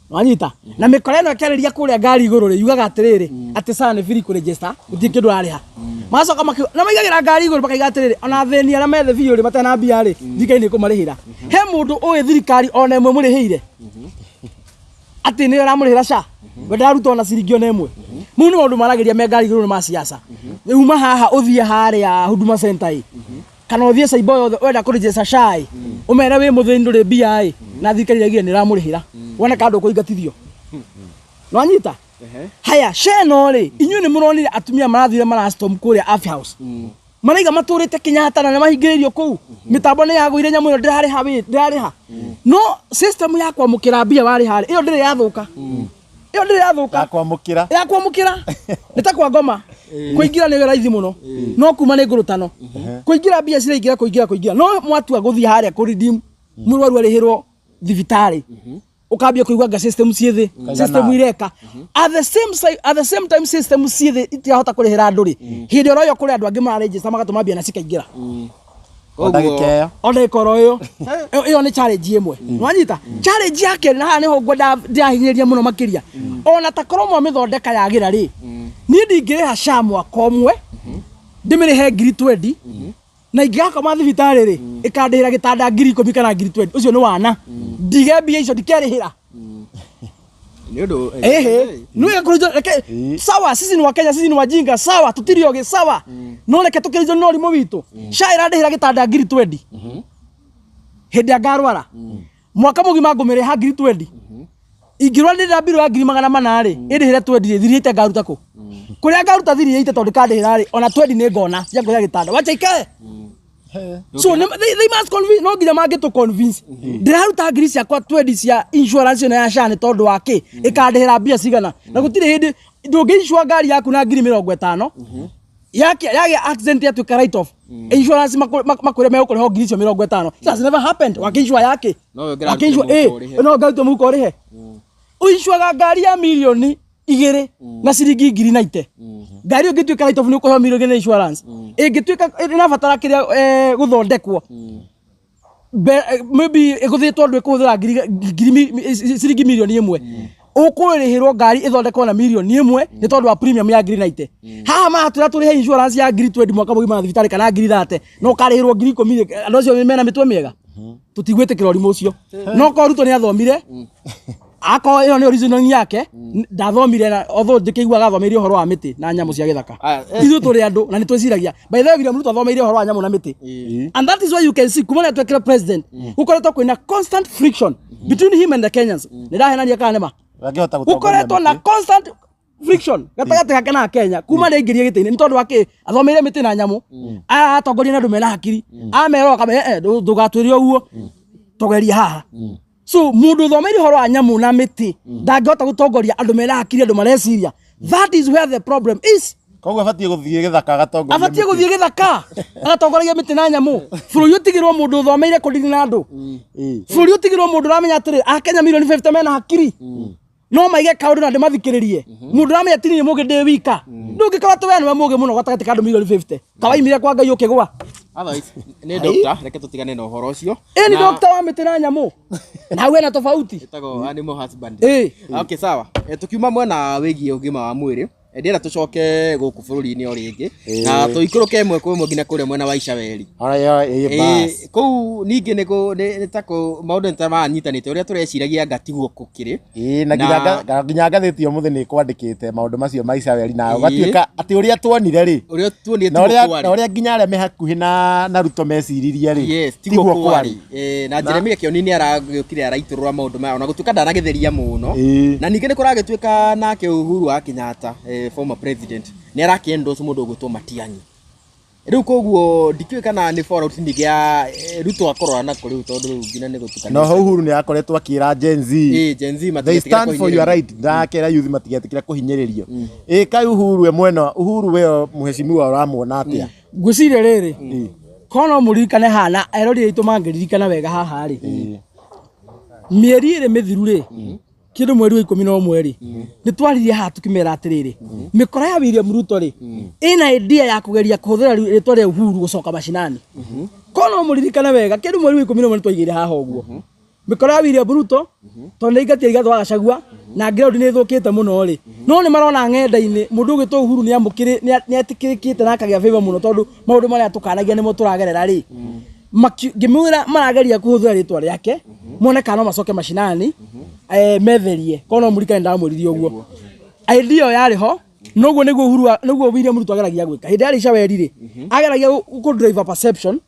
Wanyita? Na mĩkora ĩno ĩkĩarĩria kũrĩa ngari igũrũ rĩ, yugaga atĩrĩrĩ, atĩ SHA nĩ free kũregister, gũtirĩ kĩndũ ũrarĩha. Magacoka na maigagĩra ngari igũrũ makaiga atĩrĩrĩ, ona athĩni arĩa me thĩ biũ rĩ, matarĩ na mbia rĩ, thirikari nĩ ĩkũmarĩhĩra. He mũndũ ũĩ thirikari ona ĩmwe mũrĩhĩire atĩ nĩyo ĩramũrĩhĩra SHA? We ndararuta ona ciringi ona ĩmwe. Mau nĩ maũndũ maragĩria me ngari igũrũ ma siasa. Uma haha ũthiĩ harĩa Huduma Center ĩ, kana ũthiĩ cyber yothe wenda kũregister SHA ĩ, ũmere wĩ mũthĩni ndũrĩ mbia ĩ, na thirikari iraigire nĩ ĩramũrĩhĩra, wone kana ndũkũingatithio. Nĩwanyita? Haya, SHA ĩno rĩ, inyuĩ nĩ mũronire atumia marathire marastorm kũrĩa Afya House, maraiga matũrĩte Kenyatta na nĩ mahingĩrĩirio kũu, mĩtambo nĩ yagũire, nyamũ ĩyo ndĩrarĩha wĩ ndĩrarĩha. No system ya kwamũkĩra mbia warĩha rĩ, ĩyo ndĩrĩ yathũka, ĩyo ndĩrĩ yathũka. Ya kwamũkĩra. Ya kwamũkĩra nĩ ta kwa ngoma, kũingĩra nĩ raithi mũno no kuma nĩ ngũrũtano. Kũingĩra mbia ciraingĩra, kũingĩra kũingĩra, no mwatua gũthiĩ harĩa kũ redeem mũrwaru arĩhĩrwo thibitarĩ, ũkambia kũigua anga system ciĩ thĩ, system ireka at the same time system ciĩ thĩ, itirahota kũrĩhĩra andũ rĩ. Hĩndĩ oro ĩyo kũrĩ andũ angĩ mararegister magatũma mbia na cikaingĩra. O ndagĩka ĩyo. O ndagĩka oro ĩyo. Ĩyo nĩ challenge ĩmwe. Nĩwanyita? Challenge ya kerĩ, na haha nĩho ngwenda ndĩrahinyĩrĩria mũno makĩria. Ona ta korwo mwamĩthondeka yagĩra rĩ, niĩ ndingĩrĩha SHA mwaka ũmwe, ndĩmĩrĩhe ngiri twendi, na ingĩgakoma thibitarĩ rĩ, ĩkandĩhĩra gĩtanda 10,000 kana 20,000. Ũcio nĩ wana. Ndige mbia icio ndikerĩhĩra. Nĩ ũndũ Ehe, nĩ kũrĩjo reke sawa, sisi ni Wakenya, sisi ni wajinga, sawa, tutiri oge, sawa. No reke tukĩrĩjo no ũrimũ witũ. SHA ĩrandĩhĩra gĩtanda 20,000. Hĩndĩ ĩrĩa ngarwara. Mwaka mũgima ngũmĩrĩha 20,000. Ingĩrwara ndĩrĩra mbirũ ya 400,000 rĩ, ĩndĩhĩre twendi rĩ, thiri ite ngaruta kũ? Kũrĩa ngaruta thiri ite tondũ kandĩhĩra rĩ, ona twendi nĩ ngona cia kũrĩa gĩtanda. Wacha ikae. So they must convince, no nginya mangĩtũ convince. Ndĩraruta ngiri ciakwa twendi cia insurance ĩno ya SHA nĩ tondũ wa kĩ? Ĩkandĩhĩra mbia cigana? Na gũtirĩ hĩndĩ ndũngĩ insure ngari yaku na 50,000. Yagĩa accident yatuĩka write off. Insurance makwĩre megũkũrĩha ngiri icio 50. It has never happened. Wakĩinsure yake? No we ũngĩrarutire Wakĩinsure mũhuko ũrĩhe. No ngarute mũhuko ũrĩhe. Ũincuaga ngari ya 2 mirioni na ciringi 90,000. Ngari ĩyo ĩngĩtuĩka write off nĩ ũkũheo 2 mirioni na insurance. Ĩngĩtuĩka ĩrabatara kĩrĩa gũthondekwo. Maybe ĩgũthĩtwo andũ ĩkũhũthĩra ngiri ciringi 1 mirioni. Ũkũrĩhĩrwo ngari ĩthondekwo na 1 mirioni nĩ tondũ wa premium ya 90,000. Haha maratwĩra tũrĩhe insurance ya 20,000 mwaka mũgima na thibitarĩ kana 30,000 na ũkarĩhĩrwo 10,000. Andũ acio mena mĩtwe mĩega? Tũtigwĩtĩkĩra ũrimũ ũcio. No korwo Ruto nĩ athomire, akorwo ĩyo nĩ reasoning yake, ndathomire na although ndĩkĩiguaga athomeire ũhoro wa mĩtĩ na nyamũ cia gĩthaka. Ithuĩ tũrĩ andũ na nĩ twĩciragia. By the way, William Ruto athomeire ũhoro wa nyamũ na mĩtĩ. And that is why you can see kuma rĩrĩa twekire president, gũkoretwo kwĩna constant friction between him and the Kenyans. Nĩ ndahenania kana nĩ ma? Angĩhota gũtongoria Gũkoretwo na mĩtĩ. constant friction gatagatĩ gake na Kenya kuma rĩrĩa aingĩrire gĩtĩ-inĩ nĩ tondũ wa kĩ? Athomeire mĩtĩ na nyamũ. Aya atongoria nĩ andũ mena hakiri. Amera akamera ndũgatwĩre ũguo. Tũgerie haha. So mũndũ ũthomeire ũhoro wa nyamũ na mĩtĩ ndangĩhota gũtongoria andũ mena hakiri, andũ mareciria. That is where the problem is. Koguo abatiĩ gũthiĩ gĩthaka agatongoria Abatiĩ mĩtĩ. Gũthiĩ gĩthaka agatongoragia mĩtĩ na nyamũ. Bũrũri ũtigĩrwo mũndũ ũthomeire kũdiri na andũ. Bũrũri ũtigĩrwo mũndũ ũramenya atĩrĩ, Akenya 50 million mena hakiri no maige kaũndũ na ndĩmathikĩrĩrie. Mũndũ ũramenya tini nĩ mũgĩ ndĩ wika. Ndũngĩkorwo atĩ we nĩwe mũgĩ mũno gatagatĩ ka andũ 50 million. Kawaimire kwa Ngai ũkĩgwa. Otherwise nĩ doctor, reke tũtigane na ũhoro ũcio. Ĩ nĩ Na- doctor wa mĩtĩ na nyamũ. Na hau hena tofauti. Ĩtagwo animal husbandry. Okay, sawa. Tukiuma mwena wĩgiĩ ũgima wa mwĩrĩ, ndĩrenda tũcoke gũkũ bũrũri-inĩ o rĩngĩ na tũikũrũke ĩmwe kwa ĩmwe nginya kũrĩa mwena wa Icaweri. Ona ĩyo ĩ bas. Kũu ningĩ nĩ ta maũndũ nĩ ta maranyitanĩte ũrĩa tũreciragia anga tiguo gũkĩrĩ. Ĩĩ, na nginya ngathĩti ũmũthĩ nĩ ĩkwandĩkĩte maũndũ macio ma Icaweri na ũgatuĩka atĩ ũrĩa tuonire rĩ, Ũrĩa tuonire na tiguo ũrĩa kwarĩ. Na ũrĩa nginya arĩa me hakuhĩ na Ruto meciririe rĩ, Yes, tiguo kwarĩ. Na Jeremia Kioni nĩ aragĩũkire araitũrũra maũndũ maya ona gũtuĩka ndanagĩtheria mũno. Na ningĩ nĩ kũragĩtuĩka nake Uhuru wa Kenyatta, former president, nĩ arakĩ-endorse mũndũ ũgwĩtwo Matiang'i. Rĩu koguo ndikĩũĩ kana nĩ fallout ningĩ ya Ruto akorora nako rĩu tondũ rĩu nginya nĩ gũtukanĩte. Na oho Uhuru nĩ akoretwo akĩra Gen Z, Gen Z they matigetĩkĩra stand for your kũhinyĩrĩrio. right, na akera youth matigetĩkĩra kũhinyĩrĩrio. Ĩ kaĩ Uhuru we mwena Uhuru we mheshimiwa ũramuona atĩa? Ngwĩciria rĩrĩ, korwo no mũririkane haha na erori aitũ mangĩririkana wega haha rĩ, mĩeri 2 mĩthiru rĩ, kĩndũ mweri wa 11 rĩ, nĩ twaririe haha tũkĩmera atĩrĩrĩ, mĩkora ya William Ruto rĩ, ĩna idea ya kũgeria kũhũthĩra rĩtwa rĩa Uhuru gũcoka macinani. Korwo no mũririkane wega, kĩndũ mweri wa 11 nĩ twaigĩire haha ũguo mĩkora ya William Ruto tondũ nĩ aingatia Rigathĩ wa Gachagua na ground nĩ ĩthũkĩte mũno rĩ, no nĩ marona ng'enda-inĩ mũndũ ũgwĩtwo Uhuru nĩ amũkĩrĩ nĩ etĩkĩrĩkĩte na akagĩa favor mũno tondũ maũndũ marĩa tũkanagia nĩmo tũragerera rĩ, ngĩmwĩra marageria kũhũthĩra rĩtwa rĩake mone kana no macoke macinani metherie. Korwo no mũririkane ndamwĩrire ũguo idea ĩyo yarĩ ho. Noguo nĩguo Uhuru nĩguo William Ruto ageragia gwĩka hĩndĩ yarĩ Icaweri rĩ, ageragia kũ drive perception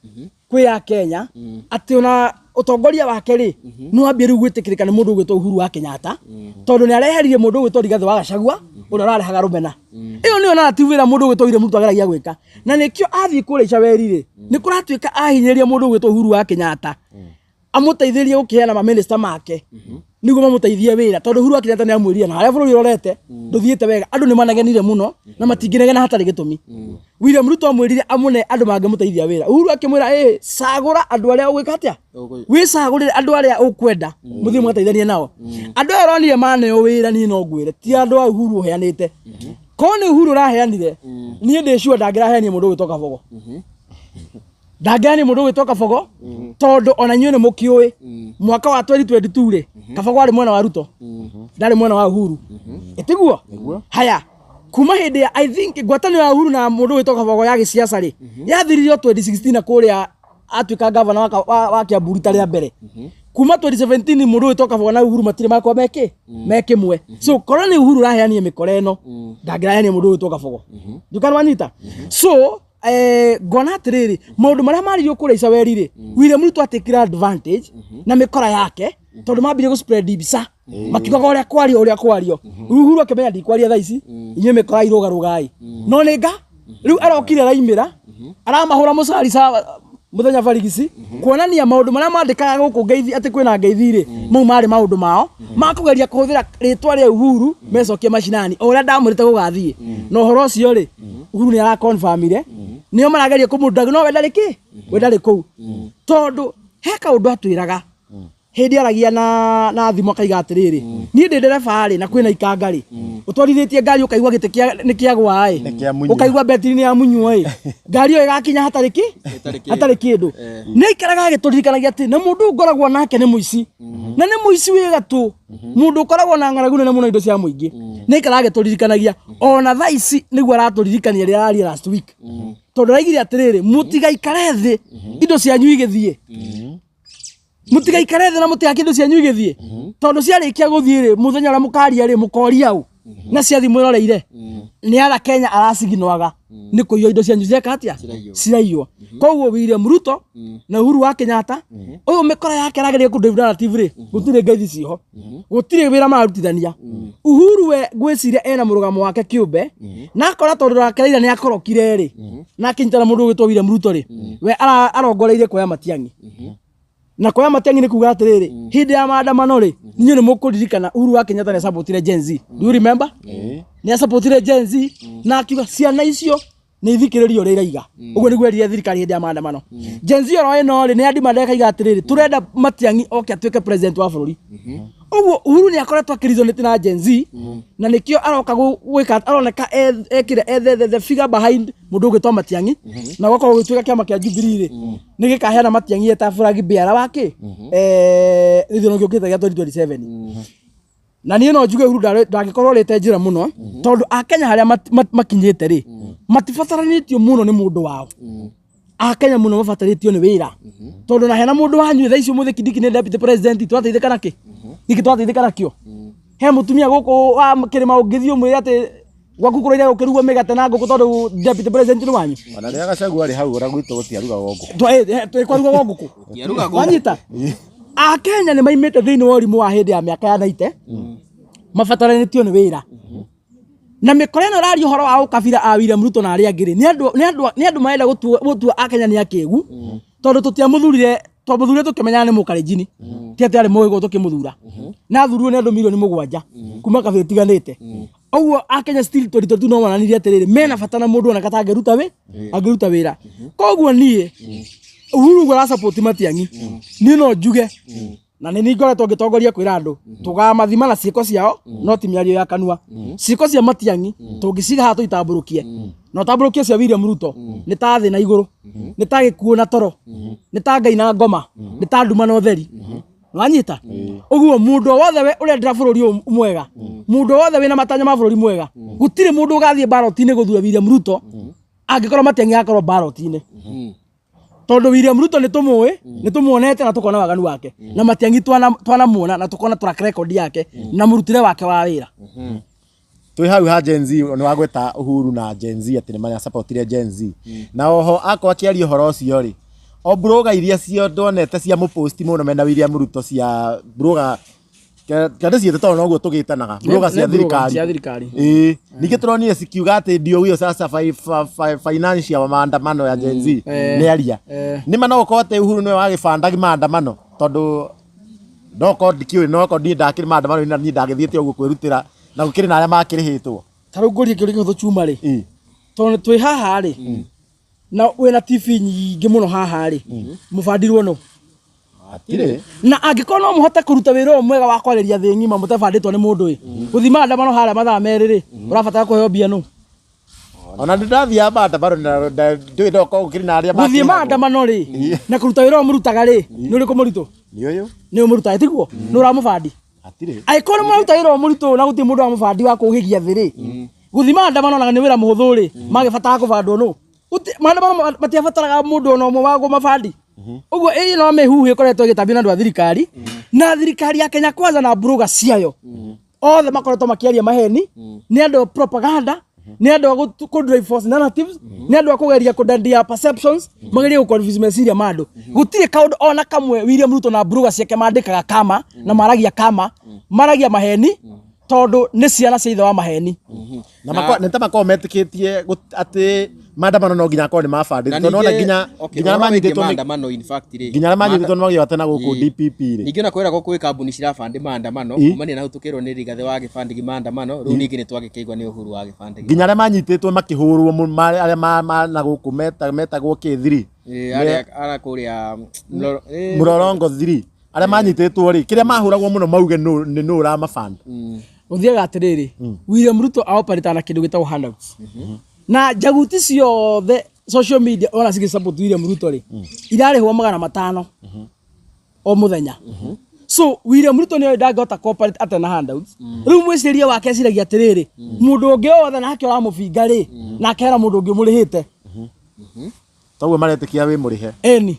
kwĩ ya Kenya atĩ ona ũtongoria wake rĩ nĩ wambie rĩu gwĩtĩkĩrĩka nĩ mũndũ ũgwĩtwo Uhuru wa Kenyatta tondũ nĩ areheririe mũndũ ũgwĩtwo Rigathĩ wa Gachagua ũrĩa ũrarehaga rũmena. Ĩyo nĩyo narrative ĩrĩa mũndũ ũgwĩtwo William Ruto ageragia gwĩka, na nĩkĩo athiĩ kũrĩa Icaweri rĩ, nĩ kũratuĩka ahinyĩrĩria mũndũ ũgwĩtwo Uhuru wa Kenyatta amũteithĩrĩrie gũkĩheana mamĩnĩsta make nĩguo mamũteithie wĩra, tondũ Uhuru wa Kenyatta nĩ amwĩrire na harĩa bũrũri ũrorete ndũthiĩte wega, andũ nĩ manegenire mũno na matingĩnegena hatarĩ gĩtũmi. William Ruto amwĩrire amũne andũ mangĩmũteithia wĩra. Uhuru akĩmwĩra, ĩ cagũra andũ arĩa ũgwĩka atĩa, wĩcagũrĩre andũ arĩa ũkwenda mũthiĩ mũgateithanie nao. Andũ aya ũronire maneo wĩra, niĩ no ngwĩre ti andũ a Uhuru ũheanĩte. Korwo nĩ Uhuru ũraheanire, niĩ ndĩ sure ndangĩraheanire mũndũ ũgwĩtwo Kabogo. Ndangĩani mũndũ ũgwĩtwo Kabogo, tondũ ona inyuĩ nĩ mũkĩũĩ mwaka wa 2022 rĩ, Kabogo arĩ mwena wa Ruto, ndarĩ mwena wa Uhuru, ĩtiguo? Haya, kuma hĩndĩ ya, I think, ngwatanĩro ya Uhuru na mũndũ ũgwĩtwo Kabogo ya gĩciaca rĩ, yathiririo 2016 na kũrĩa atuĩka gavana wa Kiambu rita rĩa mbere. Kuma 2017 mũndũ ũgwĩtwo Kabogo na Uhuru matirĩ makorwo mekĩ me kĩmwe. So korwo nĩ Uhuru ũraheanire mĩkora ĩno, ndangĩraheanire mũndũ ũgwĩtwo Kabogo. Ndukana wanyita. So ngona atĩrĩrĩ, maũndũ marĩa maririo kũrĩa Icaweri rĩ, William Ruto atekire advantage na mĩkora yake, tondũ mambirie gũ spread mbica makiugaga ũrĩa kwario, ũrĩa kwario. Rĩu Uhuru akĩmenya ndikwaria thaa ici, inyuĩ mĩkora irũgarũgai, no nĩ nga rĩu arokire araimĩra aramahũra mũcari sa mũthenya barigici, kuonania maũndũ marĩa mandĩkaga gũkũ ngeithi atĩ kwĩna ngeithi rĩ, mau marĩ maũndũ mao ma kũgeria kũhũthĩra rĩtwa rĩa Uhuru mecokie macinani o ũrĩa ndamwĩrĩte gũgathiĩ. Na ũhoro ũcio rĩ, Uhuru nĩ arakonfamire nĩo marageria kũmũndag, no we ndarĩ kĩ, we ndarĩ kũu, tondũ he kaũndũ atwĩraga hĩndĩ aragia na thimũ, akaiga atĩrĩrĩ, niĩ ndĩ ndereba rĩ, na kwĩna ikanga rĩ, ũtwarithĩtie ngari ũkaigua gĩtĩ nĩ kĩagwa ĩ, Nĩ kĩamunywo. Ũkaigua betiri nĩ yamunywo ĩ, ngari ĩyo ĩgakinya hatarĩ kĩ Hatarĩ kĩndũ. Hatarĩ kĩndũ. Nĩ aikaraga agĩtũririkanagia atĩ na mũndũ ũyũ ngoragwo nake nĩ mũici, na nĩ mũici wĩ gatũ, mũndũ ũkoragwo na ng'aragu nene mũno indo cia mũingĩ. Nĩ aikaraga agĩtũririkanagia, ona thaa ici nĩguo aratũririkania rĩrĩa araria last week, tondũ araigire atĩrĩrĩ, mũtigaikare thĩ indo cianyu igĩthiĩ, mũtigaikare thĩ na mũtigake indo cianyu igĩthiĩ, tondũ ciarĩkia gũthiĩ rĩ, mũthenya ũrĩa mũkaria rĩ, mũkoria ũ na ciathiĩ mwĩroreire nĩ ara Kenya araciginwaga nĩ kũiywo indo cianyu cieka atĩa? Ciraiywo. Ciraiywo. Koguo William Ruto na Uhuru wa Kenyatta ũyũ mĩkora yake arageria kũ drive narrative rĩ, gũtirĩ ngeithi ciho, gũtirĩ wĩra mararutithania. Uhuru we ngwĩciria ena mũrũgamo wake kĩũmbe, na akora tondũ nake Raila nĩ akorokire rĩ, na akĩnyitana mũndũ ũgwĩtwo William Ruto rĩ, we arongoreirie kuoya Matiang'i. Na kuoya Matiang'i nĩ kuga atĩrĩrĩ, hĩndĩ ya maandamano rĩ, inyuĩ nĩ mũkũririkana Uhuru wa Kenyatta nĩ acapotire Gen Z. Do you remember? Nĩ acapotire Gen Z na akiuga ciana icio nĩ ithikĩrĩrio ũrĩa iraiga. Ũguo nĩguo erire thirikari hĩndĩ ya maandamano. Gen Z oro ĩno rĩ, nĩ andima ndekaiga atĩrĩrĩ, tũrenda Matiang'i oke atuĩke president wa bũrũri. Ũguo Uhuru nĩ akoretwo akĩresonate na Gen Z, na nĩkĩo aroka gwĩka aroneka ekĩre the figure behind mũndũ ũgwĩtwo Matiang'i, na gwakorwo gũgĩtuĩka kĩama kĩa Jubilee rĩ, nĩ gĩkaheana Matiang'i eta flag bearer wake gĩthurano gĩũkĩte gĩa 2027. Na niĩ no njuge Uhuru ndangĩkorwo arĩte njĩra mũno, tondũ akenya harĩa makinyĩte rĩ, matibataranĩtio mũno nĩ mũndũ wao. Akenya mũno mabatarĩtio nĩ wĩra, tondũ na hena mũndũ wanyu thaa ici ũmũthĩ Kindiki nĩ deputy president, twateithĩka nakĩ? Nĩkĩ twateithĩka nakĩo? He mũtumia gũkũ wa kĩrĩma ũngĩthiĩ ũmwĩre atĩ gwaku kũraire gũkĩrugwo mĩgate na ngũkũ tondũ deputy president nĩ wanyu? Ona rĩrĩa Gachagua arĩ hau, ona gwitũ gũtiarugagwo ngũkũ. Kwarugagwo ngũkũ. Gũtiarugagwo. Wanyita, akenya nĩ maimĩte thĩinĩ wa ũrimũ wa hĩndĩ ya mĩaka ya 90, mabataranĩtio nĩ wĩra. Na mĩkora ĩno ĩraria ũhoro wa ũkabira a William Ruto na arĩa angĩ rĩ, nĩ andũ marenda gũtua akenya nĩ akĩgu, tondũ tũtiamũthurire, twamũthurire tũkĩmenyaga nĩ mũkarenjini, ti atĩ arĩ mũgĩ tũkĩmũthura, na athurirwo nĩ andũ 7 milioni kuma kabira itiganĩte. Ũguo akenya still 2022 no monanirie atĩrĩrĩ, mena bata na mũndũ oneka ta angĩruta wĩra. Koguo niĩ Uhuru ũguo arasupport Matiang'i, niĩ no njuge na nĩ niĩ ngoretwo ngĩtongoria kwĩra andũ tũgamathima na ciĩko ciao, no ti mĩario ya kanua. Ciĩko cia Matiang'i tũngĩciga haha tũitambũrũkie na ũtambũrũkie cia William Ruto, nĩ ta thĩ na igũrũ, nĩ ta gĩkuũ na toro, nĩ ta Ngai na ngoma, nĩ ta nduma na ũtheri. Wanyita? Ũguo mũndũ o wothe ũrendera bũrũri ũyũ mwega, mũndũ o wothe wĩna matanya ma bũrũri mwega, gũtirĩ mũndũ ũgathiĩ ballot-inĩ gũthura William Ruto angĩkorwo Matiang'i agakorwo ballot-inĩ, tondũ William Ruto nĩ tũmũĩ, nĩ tũmuonete na tũkona waganu wake, na Matiang'i twanamuona na tũkona track record yake na mũrutĩre wake wa wĩra. Twĩ hau ha Gen Z, nĩ wagweta Uhuru na Gen Z atĩ nĩ marasapotire Gen Z, na oho akorwo akĩaria ũhoro ũcio rĩ, o blogger iria cio ndonete cia mũposti mũno mena William Ruto, cia blogger kana ciĩte, tondũ noguo tũgĩtanaga blogger cia Nĩ blogger thirikari. Cia thirikari. Ĩĩ, ningĩ tũronire cikiuga atĩ ndio huyo sasa financial maandamano ya Gen Z nĩ aria. Nĩ ma no gũkorwo atĩ Uhuru nĩwe wagĩbanda maandamano, tondũ no korwo ndikĩũĩ, no korwo niĩ ndakĩrĩ maandamano na niĩ ndagĩthiĩte ũguo kwĩrutĩra, na gũkĩrĩ na arĩa makĩrĩhĩtwo. Ta rĩu ngũrie kĩũria kĩhũthũ chuma rĩ, tondũ twĩ haha rĩ, na wĩna TV nyingĩ mũno haha rĩ, mũbandirwo nũ? Hatirĩ. Na angĩkorwo no mũhote kũruta wĩra ũyũ mwega wa kwarĩria thĩ ng'ima mũtabandĩtwo nĩ mũndũ ĩ, gũthiĩ maandamano harĩa mathaa 2 rĩ, ũrabatara kũheo mbia nũ? Ona nĩ ndathiaga maandamano na ndũĩ no korwo gũkĩrĩ na arĩa Gũthiĩ makĩrĩhagwo. maandamano rĩ na kũruta wĩra ũyũ mũrutaga rĩ, nĩ ũrĩkũ mũritũ? Nĩ ũyũ. Nĩ ũyũ mũrutaga, tiguo? Nĩ ũramũbandi. Hatirĩ. Angĩkorwo nĩ mũraruta wĩra ũyũ mũritũ na gũtirĩ mũndũ wa mũbandi wa kũũhĩgia thĩ rĩ, gũthiĩ maandamano na nĩ wĩra mũhũthũ rĩ, magĩbatara kũbandwo nũ? Maandamano matiabataraga mũndũ ona ũmwe wa kũmabandi. Ũguo ĩĩ no mĩhuhu ĩkoretwo ĩgĩtambio nĩ andũ a thirikari, na thirikari ya Kenya Kwanza na mburuga ciayo othe makoretwo makĩaria maheni, nĩ andũ a propaganda, nĩ andũ a kũ drive false narratives, nĩ andũ a kũgeria kũdandia perceptions, magerie gũ confuse meciria ma andũ. Gũtirĩ kaũndũ ona kamwe William Ruto na mburuga ciake mandĩkaga kama na maragia kama, maragia maheni tondũ nĩ ciana cia ithe wa maheni. Na nĩ ta makoragwo metĩkĩtie atĩ maandamano no nginya akorwo nĩ mabandĩtwo, tondũ nona nginya nginya arĩa manyitĩtwo maandamano in fact rĩ, nginya arĩa manyitĩtwo nĩ magĩgwate na gũkũ Ĩĩ. DPP rĩ. Ningĩ ona kwĩragwo kwĩ kambuni cirabandi maandamano kumania na hau tũkĩrwo nĩ Rigathĩ wa gĩbandigi maandamano, rĩu ningĩ nĩ twagĩkĩigua nĩ Uhuru wa gĩbandigi. Nginya arĩa manyitĩtwo makĩhũrwo arĩa na gũkũ metagwo K3. Ĩĩ, arĩa arĩa kũrĩa Mũrorongo 3 arĩa manyitĩtwo rĩ, kĩrĩa mahũragwo mũno mauge nĩ nũ ũramabanda. Ũthiaga atĩrĩrĩ, William Ruto aoperĩtaga na kĩndũ gĩtagwo handouts, na njaguti ciothe social media ona cigĩ support William Ruto rĩ, irarĩhwo 500 o mũthenya. So William Ruto nĩoĩ ndangĩhota cooperate atarĩ na handouts. Rĩu mwĩcirĩrie wake eciragia atĩrĩrĩ, mũndũ ũngĩ o wothe nake ũramũbinga rĩ, nake hena mũndũ ũngĩ ũmũrĩhĩte. Toguo maretĩkia wĩ mũrĩhe. Eni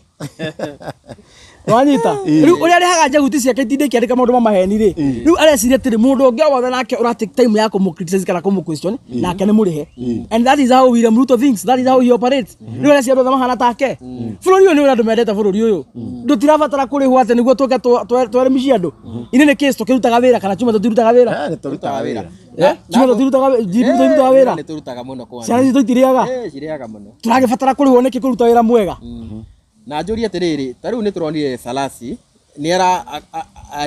wanyita rĩu ũrĩa arĩhaga njaguti ciake itinde ikĩandĩka maũndũ ma maheni rĩ, rĩu areciria atĩrĩ, mũndũ ũngĩ o wothe nake ũra take time ya kũmũ criticize kana kũmũ question nake nĩ mũrĩhe. And that is how William Ruto thinks, that is how he operates. Rĩu areciria andũ othe mahana take. Bũrũri ũyũ nĩ ũrĩa andũ mendete bũrũri ũyũ, ndũtirabatara kũrĩhwo atĩ nĩguo tũke tweremicie andũ. Inĩ nĩ case tũkĩrutaga wĩra kana chuma tũtirutaga wĩra? Eh, nĩ tũrutaga wĩra. Eh, chuma tũtirutaga wĩra, GP tũtirutaga wĩra? Nĩ tũrutaga mũno kwanza. Ciana citũ itirĩaga? Eh, cirĩaga mũno. Tũragĩbatara kũrĩhwo nĩkĩ kũruta wĩra mwega? Na njũrie atĩrĩrĩ, ta rĩu nĩ tũronire Salasi nĩ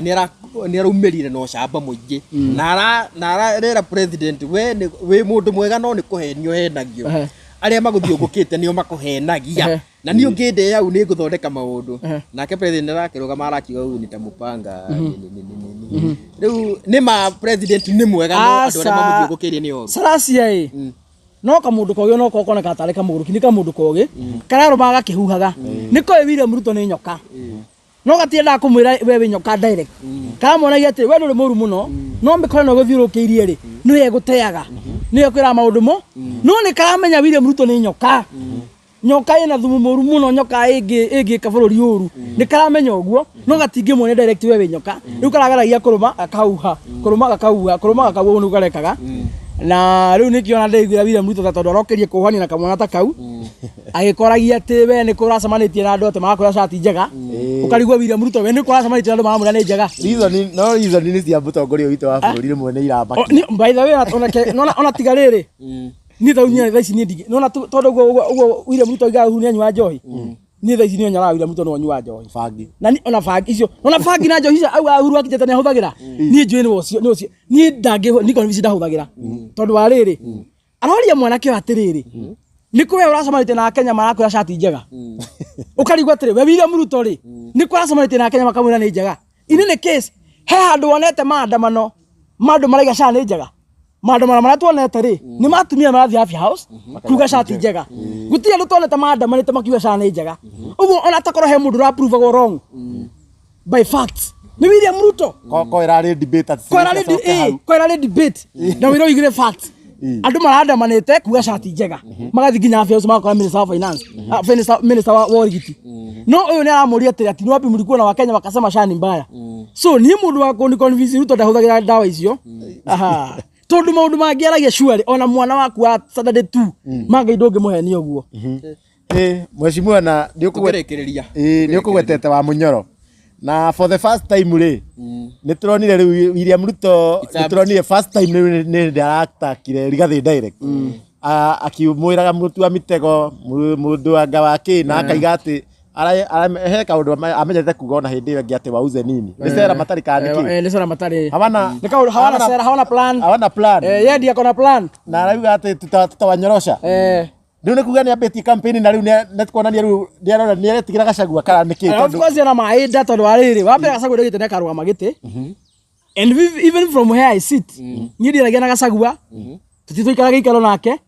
araumĩrire na ũcamba mũingĩ na ararera president, we wĩ mũndũ mwega no nĩ kũhenio henagio. Arĩa magũthiũngũkĩte nĩo makũhenagia. Na niĩ ũngĩndĩa au nĩ ngũthondeka maũndũ. Nake president arakĩrũgama arakiuga huyu nitamupanga nini nini nini. Rĩu nĩ ma president nĩ mwega no andũ arĩa Aca. mamũthiũngũkĩirie nĩ oru? Saracia ĩ no kamũndũ kogĩ no korwo koneka tarĩ kamũgũrũki, nĩ kamũndũ kogĩ kararũmaga gakĩhuhaga, nĩ koĩ William Ruto nĩ nyoka no gatiendaga kũmwĩra we wĩ nyoka direct. Karamuonagia atĩ we ndũrĩ mũru mũno no mĩkora ĩno ĩgũthiũrũrũkĩirie rĩ, nĩyo ĩgũteaga, nĩyo ĩkwĩraga maũndũ mo, no nĩ karamenya William Ruto nĩ nyoka, nyoka ĩna thumu mũru mũno, nyoka ĩngĩka bũrũri ũru. Nĩ karamenya ũguo no gatingĩmuonia direct we wĩ nyoka. Rĩu karageragia kũrũma gakauha, kũrũma gakauha, kũrũma gakauha, ũguo nĩguo karekaga. Na rĩu nĩkĩo ona ndĩiguĩra William Ruto tha, tondũ arokerie kũhania na kamwana ta kau agĩkoragia atĩ we nĩ kũracemanĩtie na andũ atĩ marakwĩra cati njega, ũkarigwo William Ruto we nĩ kũracemanĩtie na andũ maramwĩra nĩ njega. Reason no reason nĩ cia mũtongoria witũ wa bũrũri rĩmwe nĩ iramakia. By the way, ona tiga rĩrĩ, niĩ tau niĩ thaa ici niĩ ndingĩ nona tondũ ũguo William Ruto oigaga Uhuru nĩ anyua njohi, niĩ thaa ici niĩ nyonaga William Ruto no anyua njohi. Bangi. Na ona bangi icio, ona bangi na njohi icio auga Uhuru akinyĩte nĩ ahũthagĩra, niĩ njũĩ nĩ ũcio nĩ ũcio niĩ ndangĩ nĩ convince ndahũthagĩra, tondũ wa rĩrĩ, aroria mwanake ũyũ atĩrĩrĩ, nĩ kũ we ũracemanĩtie na Kenya marakwĩra cati njega? Ũkarigwo atĩrĩ, we William Ruto rĩ, nĩ kũ ũracemanĩtie na Kenya makamwĩra nĩ njega? Ini nĩ case he handũ wonete maandamano ma andũ maraiga SHA nĩ njega? Maandamano marĩa tuonete rĩ, nĩ ma atumia marathiĩ Afya House kuga cati njega. Gũtirĩ andũ tuonete maandamanĩte makiuga SHA nĩ njega. Ũguo ona takorwo he mũndũ ũraprovagwo wrong by facts, nĩ William Ruto. Ko ĩrarĩ debate atĩ Ko ĩrarĩ cicoke hau. Ko ĩrarĩ debate na wĩra ũigire facts, andũ marandamanĩte kuga cati njega magathiĩ nginya Afya House magakora minister wa finance, minister wa ũrigiti. No ũyũ nĩ aramũria atĩrĩ, ati ni wapi mlikuwa na Wakenya wakasema SHA ni mbaya? So niĩ mũndũ wa kũni convince Ruto ndahũthagĩra ndawa icio. Aha. Tondũ maũndũ mangĩ aragia surely ona mwana waku wa Saturday tu mangĩ ndũngĩmũhenia ũguo. Ĩ, mheshimiwa, na nĩ Tũkĩrĩkĩrĩria. Ĩ, nĩ ũkũgwetete wa Mũnyoro na for the first time rĩ, nĩ tũronire rĩu William Ruto, nĩ tũronire first time rĩu nĩ hĩndĩ aratakire Rigathĩ direct. Akĩmwĩraga mũtu wa mitego, mũndũ anga wa kĩ, na akaiga atĩ he kaũndũ amenyete kuga ona hĩndĩ ĩyo ĩngĩ atĩ wauze nini nĩ cera matarĩ kana nĩ kĩ. Nĩ cera matarĩ. Hawana Nĩ kaũndũ hawana sera, hawana plan. Hawana plan. Yeye ndiye akona plan. Na arauga atĩ tutawanyorosha. Rĩu nĩ kuga nĩ ambĩtie campaign na rĩu nĩ kuonania rĩu nĩ arona nĩ aretigĩra Gachagua kana nĩ kĩ? Of Tondũ course ena maĩnda, tondũ wa rĩrĩ, wa mbere Gachagua ndaugĩte nĩakarũgama gĩtĩ. And even from where I sit, niĩ ndiaragia na Gachagua. Tũtitũikara gĩikaro nake,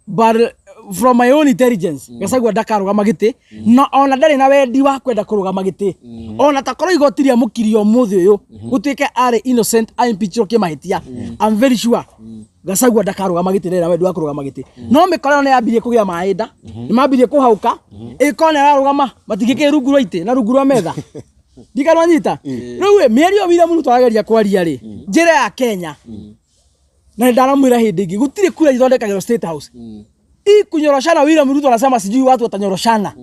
but from my own intelligence, Gachagua ndakarũgama gĩtĩ, na ona ndarĩ na wendi wa kwenda kũrũgama gĩtĩ. Ona takorwo igoti rĩa mũkirio ũmũthĩ ũyũ gũtuĩke arĩ innocent, aimpeachirwo kĩmahĩtia, I'm very sure Gachagua ndakarũgama gĩtĩ, ndarĩ na wendi wa kũrũgama gĩtĩ. No mĩkora ĩyo nĩ yambirie kũgĩa maĩ nda, nĩ mambirie kũhauka. Ĩkorwo nĩ ararũgama, matingĩkĩ rungu rwa itĩ na rungu rwa metha ndikanwanyita. Rĩu ĩ, mĩario ĩyo William Ruto arageria kwaria rĩ, njĩra ya Kenya, na ndaramwĩra hĩndĩ ĩngĩ, gũtirĩ kura ithondekagĩrwo State House. Hii kunyoroshana William Ruto anasema sijui watu watanyoroshana,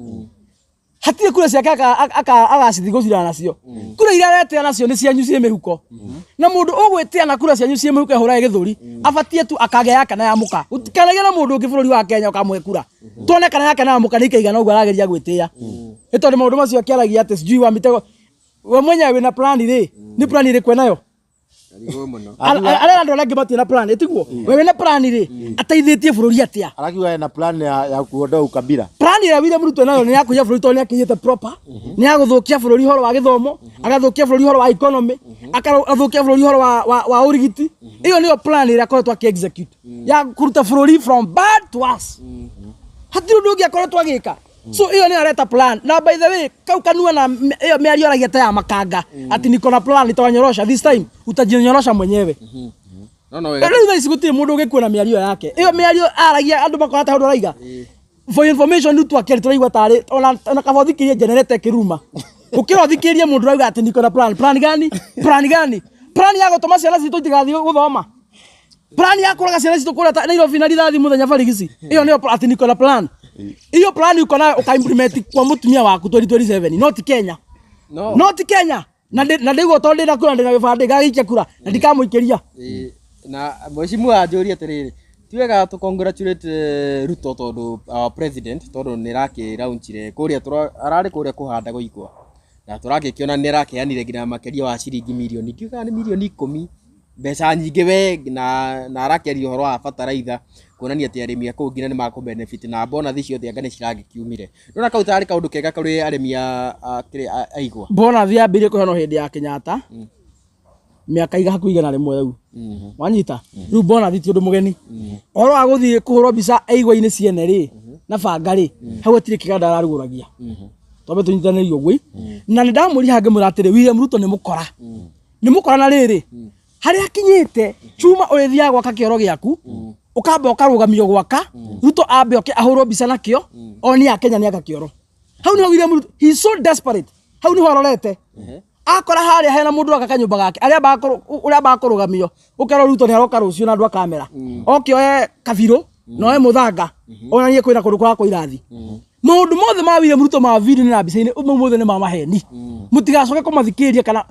hatirĩ kura ciake agacithi gũcirana nacio. Kura iria aretĩa nacio nĩ cianyu ciĩ mĩhuko, na mũndũ ũgwĩtĩa na kura cianyu ciĩ mĩhuko ehũrage gĩthũri, abatie tu akagĩa yake na ya mũka. Gũtikanagĩe na mũndũ ũngĩ bũrũri wa Kenya ũkamũhe kura, tuone kana yake na ya mũka nĩ ikaigana ũguo arageria gwĩtĩa. Nĩ tondũ maũndũ macio akĩaragia atĩ sijui wa mitego, we mwenyewe wĩna plan rĩ, nĩ plan ĩrĩkũ enayo? Karigwo mũno. Arĩa andũ arĩa angĩ matirĩ na plan, ĩtiguo we wĩna plan rĩ, ateithĩtie bũrũri atĩa? Arakiuga ena plan ya kuondoa ukabila. Plan ĩrĩa William Ruto nayo nĩ ya kũiya bũrũri, tondũ nĩ akĩiyĩte proper, nĩ ya gũthũkia bũrũri ũhoro wa gĩthomo, agathũkia bũrũri ũhoro wa economy, agathũkia bũrũri ũhoro wa ũrigiti. Ĩyo nĩyo plan ĩrĩa akoretwo akĩ execute ya kũruta bũrũri from bad to worse. Hatirĩ ũndũ ũngĩ akoretwo agĩka. So ĩyo nĩyo areta plan. Na by the way, kau kanua na ĩyo mĩario aragia ta ya makanga atĩ niko na plan, nitawanyorosha this time, utajinyorosha mwenyewe. No wega. Rĩu thaa ici gũtirĩ mũndũ ũngĩkuona mĩario yake. Ĩyo mĩario aragia, andũ makona ta ũndũ araiga. For information, rĩu twakĩrĩ tũraigua tarĩ ona kaba ũthikĩrie generator ĩkĩruma gũkĩra ũthikĩrie mũndũ ũrauga atĩ niko na plan. Plan gani? Plan gani? Plan ya gũtũma ciana citũ itigathiĩ gũthoma? Plan ya kũraga ciana citũ kũrĩa Nairobi na rithathi mũthenya barigici? Ĩyo nĩyo atĩ niko na plan? Iyo plan uko nayo ũka-implement kwa mũtumia waku 2027, not Kenya. No. Not Kenya. Na ndĩguo tondũ ndĩna kura, ndĩna gĩbandĩ, ngagĩikia kura na ndikamũikĩria. Ĩĩ, na mheshimiwa anjũrie atĩrĩrĩ, ti wega tũ congratulate Ruto tondũ our president, tondũ nĩ arakĩ launchire kũrĩa ararĩ kũrĩa kũhanda gũikwa, na tũrakĩkĩona nĩ arakĩheanire nginya makĩria wa ciringi mirioni, ndiũĩ kana nĩ mirioni 10, mbeca nyingĩ we, na arakĩaria ũhoro wa bataraitha, kuonania atĩ arĩmi a kũu nginya nĩ makũ benefit na bonathi ciothe anga nĩ ciragĩkiumire. Ndũrona kau tarĩ kaũndũ kega kũrĩ arĩmi a kĩrĩa a igwa? Bonathi yambĩrĩirie kũheanwo hĩndĩ ya Kenyatta, mĩaka iga hakuhĩ 100 rĩu. Wanyita rĩu, bonathi ti ũndũ mũgeni. Ũhoro wa gũthiĩ kũhũrwo mbica igwa-inĩ ciene rĩ na banga rĩ, hau hatirĩ kĩganda ararugũragia. Twambe tũnyitanĩrie ũguo. Na nĩ ndamũria ngĩmwĩra atĩrĩ, William Ruto nĩ mũkora, nĩ mũkora. Na rĩrĩ, harĩa akinyĩte chuma ũrĩthiaga gwaka kĩoro gĩaku, ũkamba ũkarũgamio gwaka, Ruto ambe oke ahũrwo mbica nakĩo, onie Akenya nĩ aka kĩoro. Hau niho William Ruto, he is so desperate, hau niho arorete. Akora harĩa hena mũndũ aka kanyũmba gake, arĩa ũrĩa ambaga kũrũgamio, ũkerwo Ruto nĩ aroka rũciũ na andũ a kamera, oke oe kabirũ na oe mũthanga, onanie kwĩna kũndũ kũrakwo irathi. Maũndũ mothe ma William Ruto ma video na mbica-inĩ mau mothe nĩ ma maheni, mũtigacoke kũmathikĩrĩria. Kana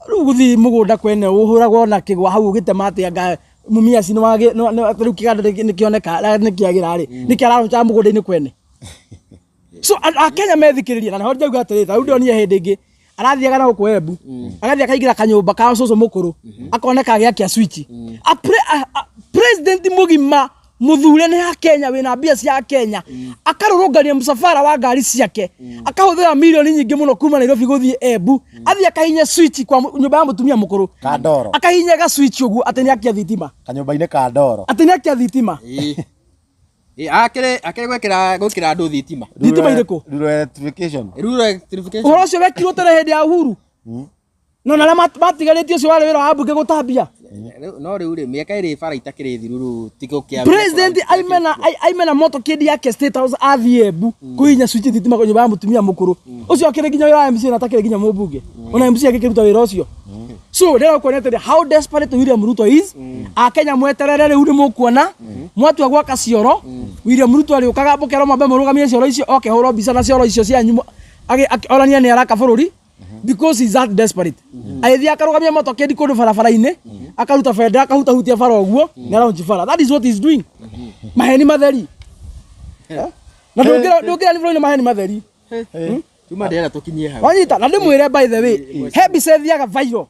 rĩu gũthiĩ mũgũnda kwene ũhũragwo na kĩgwa hau ũgĩtema atĩ anga mumias nĩ wagĩ rĩu kĩganda nĩ kĩoneka nĩ kĩagĩra rĩ, nĩ kĩararũca mũgũnda-inĩ kwene. So Akenya methikĩrĩrie. Na nĩho ndauga atĩrĩ, ta rĩu ndonire hĩndĩ ĩngĩ arathiaga na gũkũ Embu, agathiĩ akaingĩra kanyũmba ka cũcũ mũkũrũ, akoneka agĩakia switch. President mũgima mũthure nĩ Akenya, wĩna mbia cia Kenya, akarũrũngania mũcabara wa ngari ciake, akahũthĩra mirioni nyingĩ mũno kuma Nairobi gũthiĩ Embu, athiĩ akahinya switch kwa nyũmba ya mũtumia mũkũrũ. Kandoro. Akahinya ga switch ũguo atĩ nĩ akia thitima. Kanyũmba-inĩ ka ndoro. Atĩ nĩ akia thitima. Ĩĩ. Ĩĩ, akĩrĩ gwĩkĩra andũ thitima. Thitima irĩkũ? Rural electrification. Rural electrification. Ũhoro ũcio wekirwo tene hĩndĩ ya Uhuru, no na arĩa matigarĩtie, ũcio warĩ wĩra wa mbunge gũtambia. No rĩu rĩ, mĩaka ĩrĩ bara itakĩrĩ thiru, rĩu ti gũkĩa. President aime na motorcade yake State House, athiĩ Embu kũhihinya switch thitima nyũmba ya mũtumia mũkũrũ ũcio. Akĩrĩ nginya wĩra wa MCA na atakĩrĩ nginya mũmbunge, ona MCA agĩkĩruta wĩra ũcio. So ndĩrenda kuonia atĩrĩ, how desperate William Ruto is. Akenya mweterere, rĩu nĩ mũkuona mwatua gwaka cioro, William Ruto arĩũkaga mũkerwo mwambe mũrũgamie cioro icio, oke hũrwo mbica na cioro icio cianyu, onanie nĩ araka bũrũri, because he's that desperate. Agĩthiĩ akarũgamia motorcade kũndũ barabara-inĩ, akaruta bendera, akahutahutia bara ũguo, nĩ araunch bara. That is what he's doing. Maheni matheri. Na ndũngĩra nĩ bũrũri nĩ maheni matheri. Tuma ndĩrenda tũkinyie hau. Wanyita? Na ndĩmwĩre, by the way, he mbica ĩthiaga viral,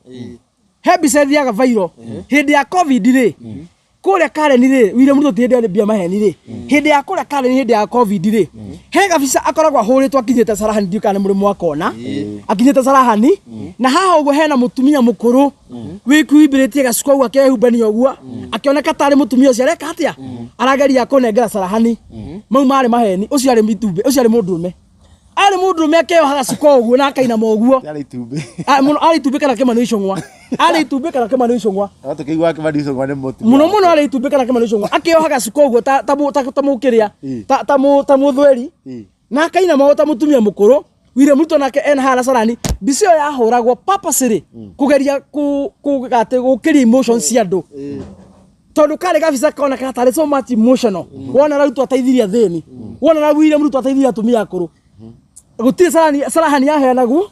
he mbica ĩthiaga viral hĩndĩ ya COVID rĩ. Kũrĩa Karen rĩ, William Ruto ti hĩndĩ arĩ mbia maheni rĩ, hĩndĩ ya kũrĩa Karen hĩndĩ ya Covid rĩ, he gabica akoragwo ahũrĩtwo akinyĩte Sarahani, ndiũĩ kana nĩ mũrĩmũ wa kona, akinyĩte Sarahani, na haha ũguo hena mũtumia mũkũrũ wĩkuimbĩrĩtie gacuka ũguo akehumbania ũguo, akĩoneka tarĩ mũtumia ũcio areka atĩa, arageria kũnengera Sarahani. Mau marĩ maheni, ũcio arĩ itumbĩ, ũcio arĩ mũndũrũme. Arĩ mũndũrũme akeoha gacuka ũguo na akainama ũguo. Yarĩ itumbĩ. Ah, mũno arĩ itumbĩ kana kĩmani icũng'wa. Arĩ itumbĩ kana kĩmani icũng'wa. No tũkĩiguaga kĩmani icũng'wa nĩ mũtumia. Mũno mũno arĩ itumbĩ kana kĩmani icũng'wa. Akĩoha gacuka ũguo ta ta ta ta mũkĩrĩa ta ta ta mũthweri. Na akainama o ta mũtumia mũkũrũ. William Ruto nake ena haha na Sarani. Mbica ĩyo yahũragwo purposely kũgeria kũ kũ atĩ gũkĩria emotions cia andũ. Tondũ karĩ gabica konekaga tarĩ so much emotional. Wona Ruto ateithirie athĩni. Wona William Ruto ateithirie atumia akũrũ. Gũtirĩ Sarani Sarahani yaheanagwo.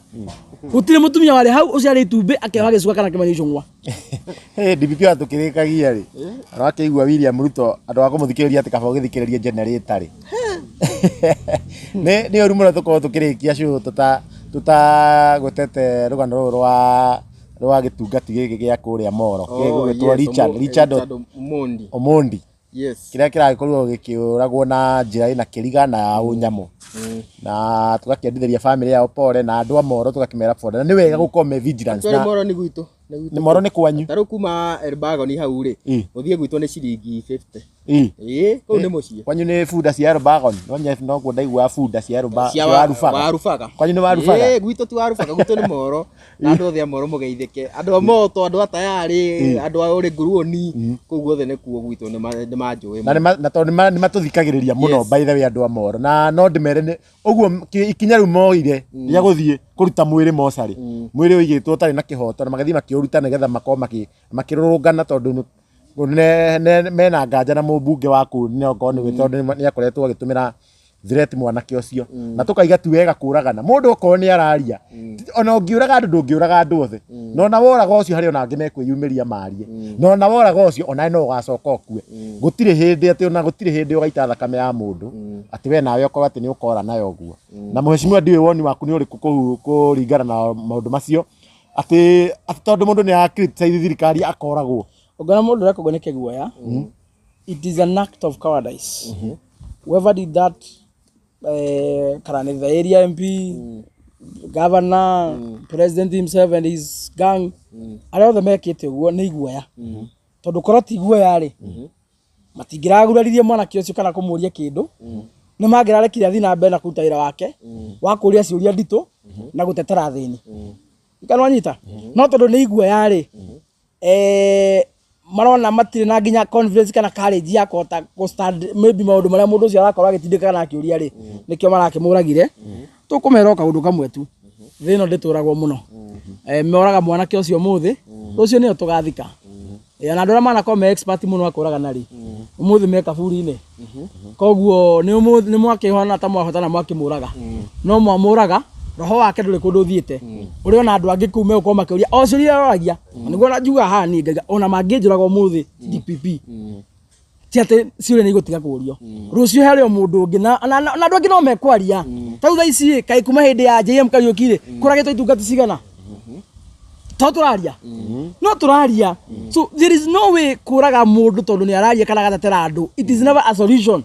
Gũtirĩ mũtumia warĩ hau ũcio arĩ itumbĩ akĩoha gĩcuka kana kĩmani icũng'wa. Hey, DPP wa tũkĩrĩkagia rĩ andũ akĩigua William Ruto andũ a kũmũthikĩrĩria atĩ kaba ũgĩthikĩrĩrie generator rĩ nĩ nĩ ũru mũno tũkorwo tũkĩrĩkia show tũta tũtagwetete rũgano rũrũ rwa rwa gĩtungati gĩkĩ gĩa kũrĩa Moro gĩgũgĩtwo Richard Richard Omondi. Omondi Yes. kĩrĩa kĩragĩkorirwo gĩkĩũragwo na njĩra ĩna kĩriga na ya ũnyamũ na tũgakĩendithĩria bamĩrĩ yao pole na andũ a Moro tũgakĩmera pole na nĩ wega gũkorwo me vigilance Actually na Moro nĩ gwitũ. Nĩ gwitũ. nĩ Moro nĩ kwanyu Ta rĩu kuma Elbagon hau rĩ, Ĩ. gũthiĩ gwitũ nĩ ciringi 50. Ĩ. Ĩ, kũu nĩ mũciĩ. Kwanyu nĩ bunda cia Elbagon no noguo ndaiguaga bunda cia Elba Cia cia Warubaga Warubaga. Kwanyu nĩ Warubaga? Ĩ, gwitũ ti Warubaga, gwitũ nĩ Moro. Na andũ othe a Moro mũgeithĩke. Andũ a Moto, andũ a Tayarĩ, andũ a Ore Nguruoni, kũu guothe nĩkuo gwitũ nĩ manjũĩ na mũno. nĩ na tondũ nĩ matũthikagĩrĩria mũno Yes. by the way andũ a Moro na no ndĩmere nĩ ũguo ikinya rĩu moire rĩa gũthiĩ kũruta mwĩrĩ mocarĩ mwĩrĩ ũigĩtwo ũtarĩ na kĩhoto na magĩthiĩ makĩũruta nĩgetha makorwo makĩrũrũngana tondũ mena nganja na mũmbunge wa kũu no okorwo nĩwe tondũ nĩ akoretwo agĩtũmĩra threat mwanake ũcio na tũkaiga ti wega kũragana mũndũ okorwo nĩ araria ona ũngĩũraga andũ ndũngĩũraga andũ othe na ona woraga ũcio harĩ ona angĩ mekwĩyumĩria marie na ona woraga ũcio onawe no ũgacoka ũkue gũtirĩ hĩndĩ atĩ ona gũtirĩ hĩndĩ ũgaita thakame ya mũndũ atĩ we nawe ũkorwo atĩ nĩ ũkora nayo ũguo na mheshimiwa ndiũĩ woni waku nĩ ũrĩkũ kũringana na maũndũ macio atĩ atĩ tondũ mũndũ nĩ ara criticize thirikari akoragwo. Ũngĩona mũndũ ũreka ũguo nĩ kĩguoya, it is an act of cowardice. Whoever did that, kana nĩ the area MP, governor, president himself and his gang, arĩa othe mekĩte ũguo nĩ iguoya. Tondũ korwo ti iguoya rĩ, matingĩraguraririe mwanake ũcio kana kũmũria kĩndũ, nĩ mangĩrarekire athiĩ na mbere na kũruta wĩra wake wa kũria ciũria nditũ na gũtetera athĩni. Kana wanyita? No tondũ nĩ iguoya rĩ, marona matirĩ na nginya confidence kana courage ya kũhota gũ stand maybe maũndũ marĩa mũndũ ũcio arakorwo agĩtindĩka kana akĩũria rĩ, nĩkĩo marakĩmũragire. Tũkũmera o kaũndũ kamwe tu, thĩ ĩno ndĩtũragwo mũno. Moraga mwanake ũcio ũmũthĩ, rũciũ nĩo tũgathika. Na andũ arĩa manakorwo me expert mũno a kũragana rĩ, ũmũthĩ me kaburi-inĩ. Koguo nĩ ũmũthĩ nĩ mwakĩhona ta mwahotana mwakĩmũraga. No mwamũraga, roho wake ndũrĩ kũndũ ũthiĩte. Ũrĩ ona andũ angĩ kũu megũkorwo makĩũria o ciũria iria aroragia. Na nĩguo ona njugaga haha niĩ ngaiga ona mangĩnjũraga ũmũthĩ DPP, ti atĩ ciũria nĩ igũtiga kũũrio. Rũciũ harĩ o mũndũ ũngĩ na andũ angĩ no mekwaria. Ta rĩu thaa ici rĩ, kaĩ kuma hĩndĩ ya JM Kariũki rĩ, kũragĩtwo itungati cigana? To tũraria? No tũraria. So there is no way kũraga mũndũ tondũ nĩ araria kana agatetera andũ. It is never a solution.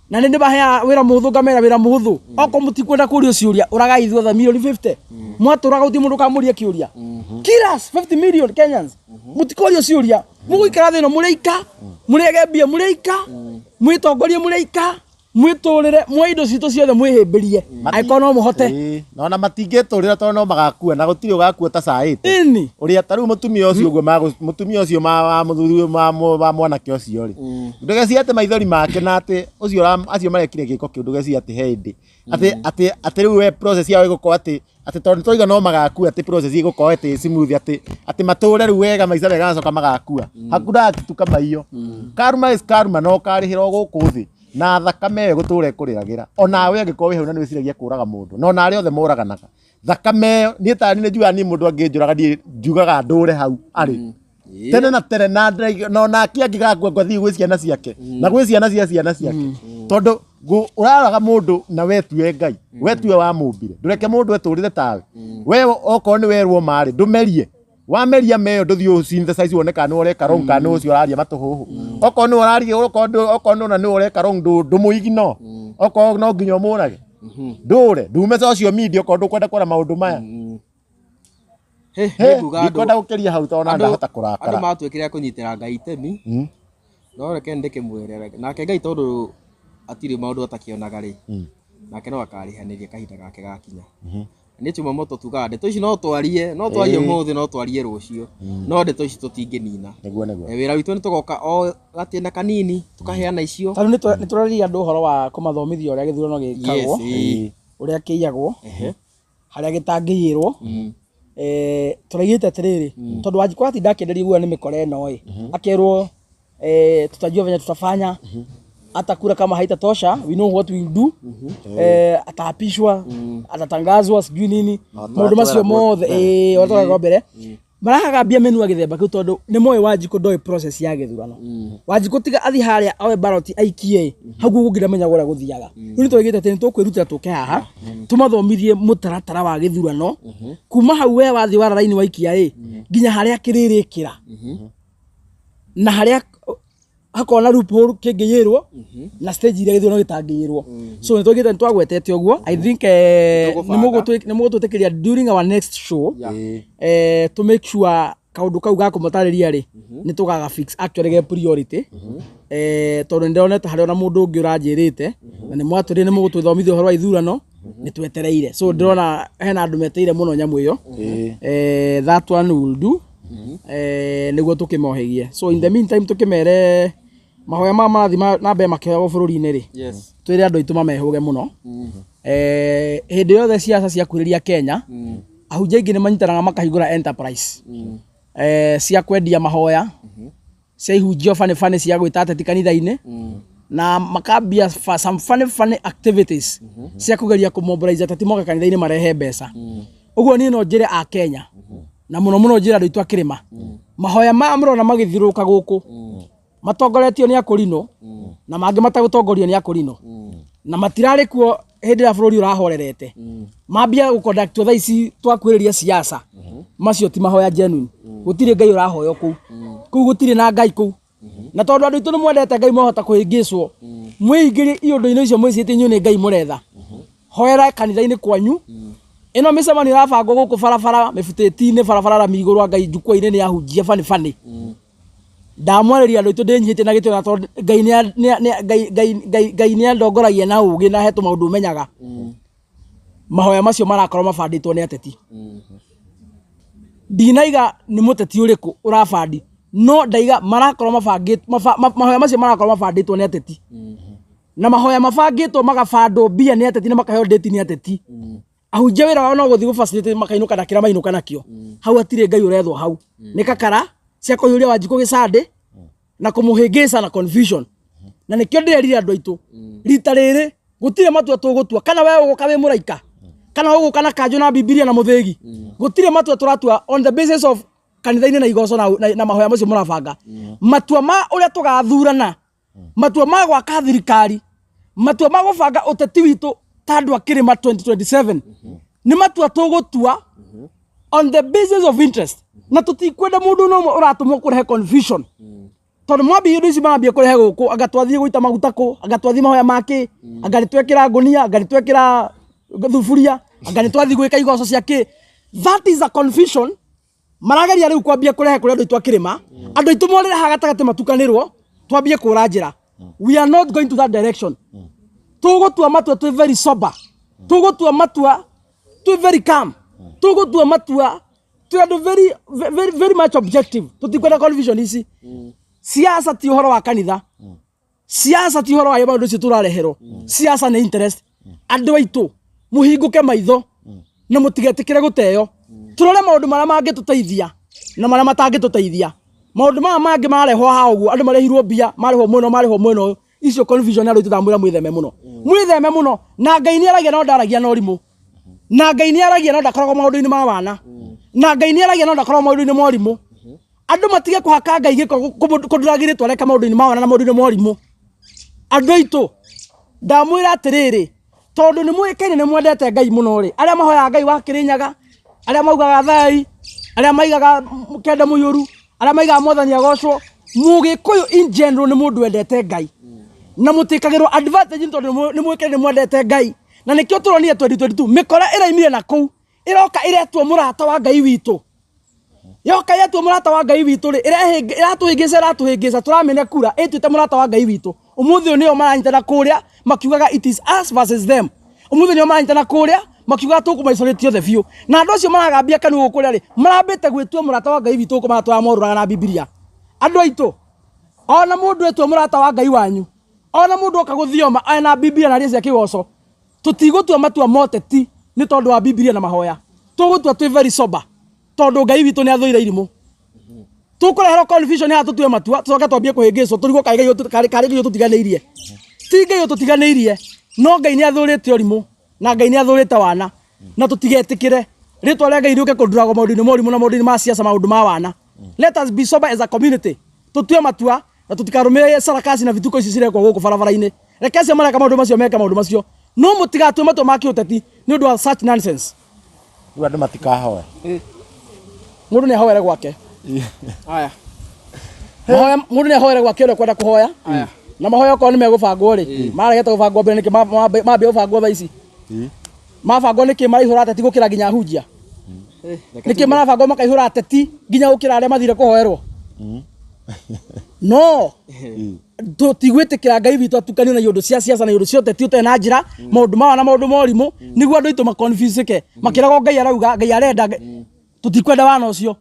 Na nĩ ndĩmaheaga wĩra mũhũthũ ngamera wĩra mũhũthũ. Okorwo mũtikwenda kũrio ciũria, ũragai ithuothe mirioni 50. Mwatũraga gũtirĩ mũndũ ũkamũria kĩũria. Kill us 50 million Kenyans. Mũtikorio ciũria. Mũgũikara thĩ ĩno mũrĩ aika, mũrĩage mbia mũrĩ aika, mwĩtongorie mũrĩ aika, mwĩtũrĩre, muoye indo citũ ciothe mwĩhĩmbĩrie. Angĩkorwo no mũhote. Ĩĩ, na ona matingĩtũrĩra tondũ no magakua na gũtirĩ ũgakua ũtacaĩte. Ĩni. Ũrĩa ta rĩu mũtumia ũcio ũguo mũtumia ũcio wa mũthuri wa mwanake ũcio rĩ. Ndũgecirie atĩ maithori make na atĩ ũcio acio marekire gĩko kĩu ndũgecirie atĩ he hĩndĩ. Atĩ, atĩ, atĩ rĩu we process yao ĩgũkorwo atĩ, atĩ tondũ tũrauga no magakua atĩ process ĩgũkorwo atĩ smooth atĩ, atĩ matũre rĩu wega maica mega macoka magakua. Hakuna kitu kama hiyo. Karma is karma na ũkarĩhĩra o gũkũ thĩ. Na thakame ĩyo ĩgũtũra ĩkũrĩragĩra. Onawe angĩkorwo wĩ hau na nĩ wĩciragia kũraga mũndũ. Na ona arĩa othe moraganaga. Thakame ĩyo, niĩ ta niĩ nĩ njugaga niĩ mũndũ angĩnjũraga niĩ njugaga ndũre hau arĩ. Tene na tene na ndĩraiga, na onake angĩgakua ngathiĩ gwĩ ciana ciake. Na gwĩ ciana cia ciana ciake. Tondũ ũraraga mũndũ na we tiwe Ngai. We tiwe wamũmbire. Ndũreke mũndũ etũrĩre tawe. We okorwo nĩ werwo marĩ, ndũmerie. Wameria meyo ndũthiĩ ũ synthesize wone kana nĩwe ũreka wrong kana nĩwe ũcio ũraria matũhũhũ. Okorwo nĩwe ũraria, okorwo okorwo nĩwona nĩwe ũreka wrong, ndũmũignore. Okorwo no nginya ũmũrage, ndũre ndume social media okorwo ndũkwenda kuona maũndũ maya. He, He, nĩ nguga andũ ndikwenda gũkĩria hau tondũ ona ndahota andũ kũrakara. matuĩkire a kũnyitĩra Ngai itemi. No reke ndĩkĩmwĩre, nake Ngai tondũ atirĩ maũndũ atakĩonaga rĩ, nake no akarĩhanĩria kahinda gake gakinya. Nĩ chuma moto tugaga ndeto ici no twarie, no twarie ũmũthĩ, no twarie rũciũ, no ndeto ici tũtingĩnina. Nĩguo nĩguo. Wĩra witũ nĩ tũgoka o gatĩna kanini tũkaheana icio. Tarĩu nĩ tũraririe andũ ũhoro wa kũmathomithia ũrĩa gĩthurano gĩkagwo, Yes, ĩĩ. ũrĩa kĩiyagwo, harĩa gĩtangĩiyĩrwo. Tũraigĩte atĩrĩrĩ, tondũ Wanjikũ atinda akĩenderio guoya nĩ mĩkora ĩno ĩ, akerwo tutajua venye tutafanya, hata kura kama haitatosha, we know what we will do. Ataapishwa, atatangazwa, sijui nini, maũndũ macio mothe, ĩĩ, watwaragwo mbere marahagambia mĩnua gĩthemba kĩu, tondũ nĩ moĩ Wanjikũ ndoĩ process ya gĩthurano. Wanjikũ tiga athiĩ harĩa oe ballot aikie hau guo ndamenyaga ũrĩa gũthiaga. Rĩu nĩ twaigĩte atĩ nĩ tũkwĩrutĩra tũke haha tũmathomithie mũtaratara wa gĩthurano, kuma hau we wathiĩ wara raini waikia ĩ, nginya harĩa kĩrĩrĩkĩra na harĩa hakorwo na loophole kĩngĩiyĩrwo na stage iria gĩthurano gĩtangĩiyĩrwo. So nĩ twaigĩte, nĩ twagwetete ũguo. I think Nĩtũgũbanga. nĩ mũgũtwĩtĩkĩria during our next show to make sure kaũndũ kau ga kũmatarĩria rĩ, nĩ tũgaga fix actually ge priority, tondũ nĩ ndĩronete harĩ ona mũndũ ũngĩ ũranjĩrĩte na nĩ mwatwĩrire nĩ mũgũtũthomithia ũhoro wa ithurano, nĩ twetereire. So ndĩrona hena andũ meteire mũno nyamũ ĩyo. That one will do, nĩguo tũkĩmohĩgie. So in the meantime, tũkĩmere mahoya maya marathiĩ na mbere makĩhoyagwo bũrũri-inĩ rĩ, twĩre andũ aitũ mamehũge mũno. Hĩndĩ yothe ciaca ciakuhĩrĩria Kenya, ahunjia aingĩ nĩ manyitanaga makahingũra enterprise cia kwendia mahoya, cia ihunjio bani bani, cia gwĩta ateti kanitha-inĩ, na makambia some funny funny activities cia kũgeria kũmobilize ateti moke kanitha-inĩ marehe mbeca. Ũguo niĩ no njĩre a Kenya, na mũno mũno njĩre andũ aitũ a kĩrĩma, mahoya maya mũrona magĩthiũrũrũka gũkũ matongoretio nĩ akũrinũ na mangĩ matagũtongorio nĩ akũrinũ na matirarĩ kuo hĩndĩ ĩrĩa bũrũri ũrahorerete, mambia gũconductwo thaa ici twakuhĩrĩria siasa, macio ti mahoya genuine. Gũtirĩ Ngai ũrahoywo kũu. Kũu gũtirĩ na Ngai kũu. Na tondũ andũ aitũ nĩ mwendete Ngai, mwahota kũhĩngĩcwo mwĩingĩrie iũndũ-inĩ icio mwĩcirĩtie inyuĩ nĩ Ngai mũretha. Hoera kanitha-inĩ kwanyu. Ĩno mĩcemanio ĩrabangwo gũkũ barabara mĩbutĩti-inĩ, barabara rami igũrũ, anga njukwa-inĩ nĩ ahunjia bani bani. Ndamwarĩria andũ aitũ ndĩnyihĩtie na gĩtĩo, na tondũ Ngai nĩ Ngai Ngai Ngai nĩ andongoragia na ũgĩ na he tũmaũndũ menyaga, mahoya macio marakorwo mabandĩtwo nĩ ateti. Ndinaiga nĩ mũteti ũrĩkũ ũrabandi, no ndaiga marakorwo mabangĩtwo, mahoya macio marakorwo mabandĩtwo nĩ ateti, na mahoya mabangĩtwo magabandwo mbia nĩ ateti na makaheo ndĩti nĩ ateti. Ahunjia wĩra wao no gũthiĩ gũfacilitate, makainũka na kĩrĩa mainũka nakĩo. Hau hatirĩ Ngai ũrethwo hau, nĩ kakara cia kũiyũria Wanjikũ gĩcandĩ na kũmũhĩngĩca na confusion. Na nĩkĩo ndĩrerire andũ aitũ, rita rĩrĩ gũtirĩ matua tũgũtua, kana we ũgũka wĩ mũraika, kana ũgũka na kanjũ na Bibilia na mũthĩgi. Gũtirĩ matua tũratua on the basis of kanitha-inĩ na igoco na mahoya macio mũrabanga. Matua ma ũrĩa tũgathurana, matua ma gwaka thirikari, matua ma gũbanga ũteti witũ ta andũ a kĩrĩma 2027 nĩ matua tũgũtua on the basis of interest, na tũtikwenda mũndũ no ũmwe ũratũmwo kũrehe confusion, tondũ mwambia indo ici marambia kũrehe gũkũ, anga twathiĩ gũita maguta kũ, anga twathiĩ mahoya makĩ, anga nĩ twekĩra ngũnia, anga nĩ twekĩra thuburia, anga nĩ twathiĩ gwĩka igoco cia kĩ. That is a confusion marageria rĩu kwambia kũrehe kũrĩ andũ aitũ a kĩrĩma. Andũ aitũ morĩre haha gatagatĩ, matukanĩrwo, twambie kũra njĩra. We are not going to that direction. Tũgũtua matua twĩ very sober, tũgũtua matua twĩ very calm, tũgũtua matua twĩ andũ very, very, very much objective. Tũtikwenda confusion ici. Siasa ti ũhoro wa kanitha, siasa ti ũhoro wa maũndũ ũcio tũrareherwo. Siasa nĩ interest. Andũ aitũ, mũhingũke maitho na mũtigetĩkĩre gũteo. Tũrore maũndũ marĩa mangĩtũteithia na marĩa matangĩtũteithia. Maũndũ maya mangĩ marehwo haha ũguo, andũ marĩhirwo mbia, marĩhwo mwena ũyũ, marĩhwo mwena ũyũ, icio confusion, andũ aitũ ndamwĩra mwĩtheme mũno, mwĩtheme mũno. Na Ngai nĩ aragia no ndaragia na ũrimũ, na Ngai nĩ aragia no ndakoragwo maũndũ-inĩ ma wana, na Ngai nĩ aragia no ndakoragwo maũndũ-inĩ ma ũrimũ. Andũ matige kũhaka Ngai gĩko, kũndũragĩrĩtwo areka maũndũ-inĩ ma wana na maũndũ-inĩ ma ũrimũ. Andũ aitũ, ndamwĩra atĩrĩrĩ, tondũ nĩ mũĩkaine nĩ mwendete Ngai mũno rĩ, arĩa mahoyaga Ngai wa Kĩrĩnyaga, arĩa maugaga thai. Arĩa maigaga kenda mũiyũru, arĩa maigaga mwathani agocwo. Mũgĩkũyũ in general nĩ mũndũ wendete Ngai. Na mũtĩkagĩrwo advantage nĩ tondũ nĩ mũĩkaine nĩ mwendete Ngai. Na nĩkĩo tũronire 2022 mĩkora ĩraimire na kũu ĩroka ĩretwo mũrata wa Ngai witũ. Yoka ĩretwo mũrata wa Ngai witũ rĩ, ĩratũhĩngĩca ĩratũhĩngĩca tũramĩne kura ĩtuĩte mũrata wa Ngai witũ. Ũmũthĩ ũyũ nĩo maranyitana kũrĩa makiugaga it is us versus them. Ũmũthĩ nĩo maranyitana kũrĩa makiugaga tũkũmaisolate othe biũ. Na andũ acio maragambia kanua gũkũ kũrĩa rĩ, marambĩte gwĩtua mũrata wa Ngai witũ gũkũ maratwara morũraga na Bibilia. Andũ aitũ, ona mũndũ etwo mũrata wa Ngai wanyu, ona mũndũ oka gũthioma ena Bibilia na aria cia kĩgoco, tũtigũtua matua ma ũteti nĩ tondũ wa Bibilia na mahoya. Tũgũtua twĩ very sober tondũ Ngai witũ nĩ athũire irimũ. Tũkũreherwo confusion haha tũtue matua tũcoke twambie kũhĩngĩcwo tũrigwo karĩ Ngai karĩ Ngai ũtũtiganĩirie. Ti Ngai ũtũtiganĩirie, no Ngai nĩ athũrĩte ũrimũ na Ngai nĩ athũrĩte wana na tũtigetĩkĩre rĩtwa rĩa Ngai rĩũke kũnduragwo maũndũ-inĩ ma ũrimũ na maũndũ-inĩ ma siasa maũndũ ma wana. Let us be sober as a community. Tũtue matua na tũtikarũmĩrĩre sarakasi na vituko ici cirekwo gũkũ barabara-inĩ. Reke acio mareka maũndũ macio meke maũndũ macio. No mũtigatue matua ma kĩũteti nĩ ũndũ wa such nonsense. Rĩu andũ matikahoe. Mũndũ nĩ ahoere gwake. Aya. Mahoya mũndũ nĩ ahoere gwake ũrĩa ũkwenda kũhoya. Na mahoya okorwo nĩ megũbangwo rĩ, maregete gũbangwo mbere nĩkĩ mambia gũbangwo thaa ici? Mabangwo nĩkĩ maraihũra ateti gũkĩra nginya ahunjia? Nĩkĩ marabangwo makaihũra ateti nginya gũkĩra arĩa mathire kũhoerwo? No tũtigwĩtĩkĩra Ngai witũ atukanio na iũndũ cia siasa na iũndũ cia ũteti ũtarĩ na njĩra, maũndũ ma wana maũndũ ma ũrimũ, nĩguo andũ aitũ maconfusĩke makĩragwo Ngai arauga, Ngai arenda, tũtikwenda wana ũcio.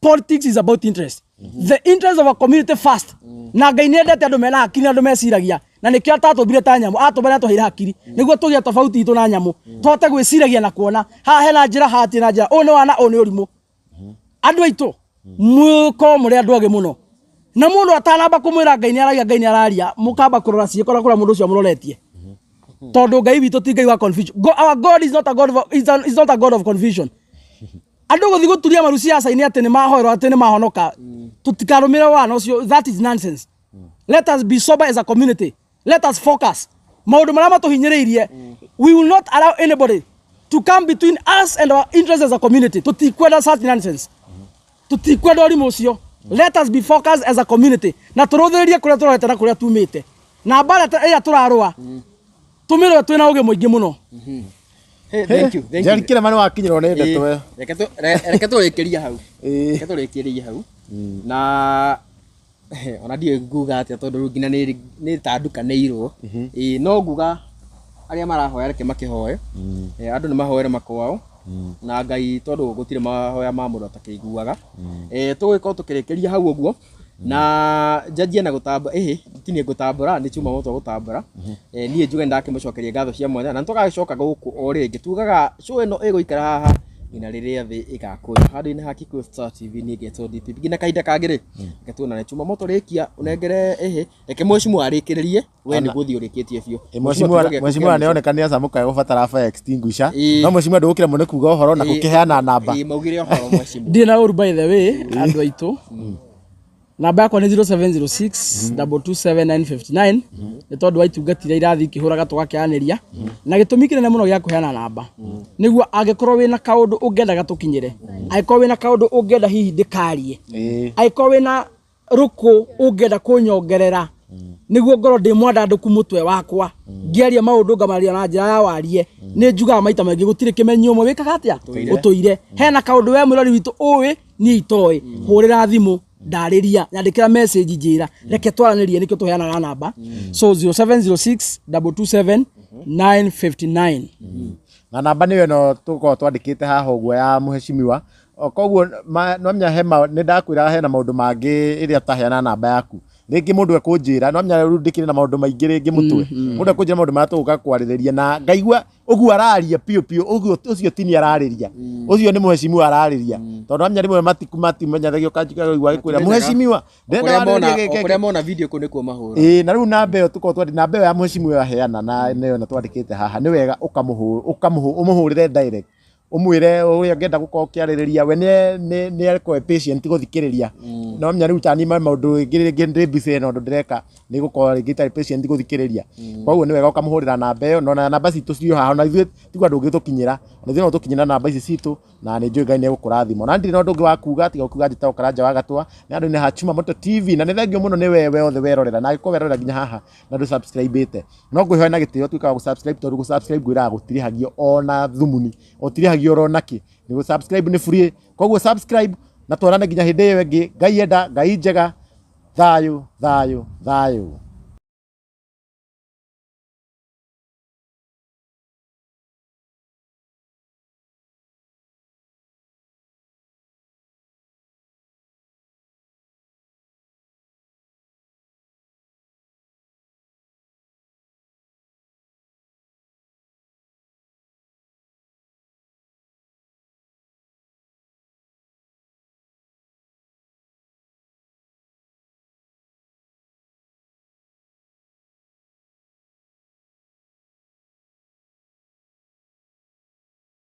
Politics is about interest. The interest of a community first. Na Ngai nĩ endete andũ mena hakiri na andũ meciragia. Na nĩkĩo atatũmbire ta nyamũ, atũmbire atũheire hakiri. Nĩguo tũgĩe tofauti itũ na nyamũ. Tũhote gwĩciragia na kuona haha hena njĩra, haha hatirĩ na njĩra. Ũyũ nĩ wana, ũyũ nĩ ũrimũ. Andũ aitũ, mũkorwo mũrĩ andũ ogĩ mũno. Na mũndũ atanamba kũmwĩra Ngai nĩ aragia, Ngai nĩ araria, mũkamba kũrora ciĩko na kũrĩa mũndũ ũcio amũroretie. Tondũ Ngai witũ ti Ngai wa confusion. Our God is not a God of, is a, is not a God of confusion. Andũ gũthiĩ gũturia maru ciaca-inĩ atĩ nĩ mahoerwo atĩ nĩ mahonoka, tũtikarũmĩrĩre wana ũcio, that is nonsense. Let us be sober as a community. Let us focus. Maũndũ marĩa matũhinyĩrĩirie, we will not allow anybody to come between us and our interests as a community. Tũtikwenda such nonsense. Tũtikwenda ũrimũ ũcio. Let us be focused as a community. Na tũrũthĩrĩrie kũrĩa tũrorete na kũrĩa tumĩte. Na mbara ĩrĩa tũrarũa, tũmĩrũe twĩna ũgĩ mũingĩ mũno. Hey, thank you, thank you. Njeri Kĩrema nĩ wakinyĩrwo nĩ ndeto ĩyo. Reke tũrĩkĩrie hau. Ĩĩ. Reke tũrĩkĩrie hau. Na ona ndiũĩ nguga atĩa tondũ rĩu nginya nĩ ta ndukanĩirwo. Ĩĩ, no nguga arĩa marahoya reke makĩhoe. Andũ nĩ mahoere makwao. Na Ngai tondũ gũtirĩ mahoya ma mũndũ atakĩiguaga. Tũgũgĩkorwo tũkĩrĩkĩria hau ũguo. Na njanjie na gũtambũra, ĩhĩ, ti niĩ ngũtambũra, nĩ Chuma Moto gũtambũra. Niĩ njuge nĩndakĩmũcokeria ngatho cia mwanya, na nĩtũgagĩcoka gũkũ o rĩngĩ. Tugaga show ĩno ĩgũikara haha nginya rĩrĩa thĩ ĩgakũnjwo. Handũ-inĩ ha Kikuyu Star TV niĩ ngetwo DPP. Nginya kahinda kangĩ rĩ, reke tuonane. Chuma Moto rĩkia, ũnengere ĩhĩ, reke mheshimiwa arĩkĩrĩrie, we nĩ gũthiĩ ũrĩkĩtie biũ. Mheshimiwa Mheshimiwa mheshimiwa nĩ oneka nĩ acamũka egũbatara fire extinguisher. Ĩĩ. No mheshimiwa ndũgũkĩremwo nĩ kuga ũhoro na gũkĩheana namba. Ĩĩ, maugire ũhoro mheshimiwa. Ndirĩ na ũru by the way, andũ aitũ. Namba yakwa nĩ 0706 227 959 nĩ tondũ wa itungata iria irathiĩ ikĩhũraga tũgakĩaranĩria. Na gĩtũmi kĩnene mũno gĩa kũheana namba nĩguo angĩkorwo wĩna kaũndũ ũngĩenda gatũkinyĩre, angĩkorwo wĩna kaũndũ ũngĩenda hihi ndĩkarie, angĩkorwo wĩna rũkũ ũngĩenda kũnyongerera nĩguo ngorwo ndĩ mwandandũku mũtwe wakwa ngĩaria maũndũ ngamaria na njĩra ya warie. Nĩ njugaga maita maingĩ gũtirĩ kĩmenyi ũmwe wĩkaga atĩa ũtũire. Hena kaũndũ we mwĩrori witũ ũĩ niĩ itoĩ, hũrĩra thimũ ndarĩria, nyandĩkĩra message njĩra, reke twaranĩrie, nĩkĩo tũheanaga namba. So 0706 227 959. Na namba nĩyo ĩno tũkoragwo twandĩkĩte haha ũguo ya mheshimiwa. Koguo no menya he nĩ ndakwĩra hena maũndũ mangĩ ĩrĩa ũtaheana namba yaku. Rĩngĩ mũndũ ekũnjĩra, no menya rĩu ndĩkĩrĩ na maũndũ maingĩ rĩngĩ mũtwe. Mũndũ ekũnjĩra maũndũ marĩa tũgũka kwarĩrĩria na ngaigua ũguo araria biũ biũ, ũguo ũcio ti niĩ ararĩria. Ũcio nĩ mheshimiwa ararĩria. Tondũ wamenya rĩmwe matimenyithagio ũkaigua agĩkwĩra mheshimiwa, ndĩrenda warĩrĩrie gĩkĩ. Kũrĩa mona video kũu nĩkuo mahũra. Ĩĩ, na rĩu namba ĩyo tũkoragwo twandĩ-, namba ĩyo ya mheshimiwa aheana na nĩyo ĩno twandĩkĩte haha, nĩ wega ũmũhũrĩre direct. Ũmwĩre ũrĩa ũngĩenda gũkorwo ũkĩarĩrĩria we nĩ akorwo e patient gũthikĩrĩria. No menya rĩu tani maũndũ rĩngĩ rĩngĩ ndĩ busy na ũndũ ndĩreka nĩ gũkorwo rĩngĩ itarĩ patient gũthikĩrĩria. Koguo nĩ wega ũkamũhũrĩra namba ĩyo, na namba citũ cirĩ o haha, ona ithuĩ tiguo ndũngĩtũkinyĩra, ona ithuĩ no ũtũkinyĩre na namba ici citũ, na nĩ njũĩ Ngai nĩ egũkũrathima. Ona ndirĩ na ũndũ ũngĩ wa kuga tiga kuga njĩtagwo Karanja wa Gatwa, na andũ nĩ haha Chuma Moto TV, na nĩ thengiũ mũno nĩ wewe othe werorera, na angĩkorwo werorera nginya haha na ndũ subscribe ĩte, no ngwĩhoya na gĩtĩo tuĩka wa gũ subscribe, tondũ gũ subscribe ngwĩraga gũtirĩhagio ona thumuni, ũtirĩhagio oro nakĩ, nĩ gũ subscribe nĩ free. Koguo subscribe na twarane nginya hĩndĩ ĩyo ĩngĩ. Ngai enda, Ngai njega, thayũ thayũ thayũ.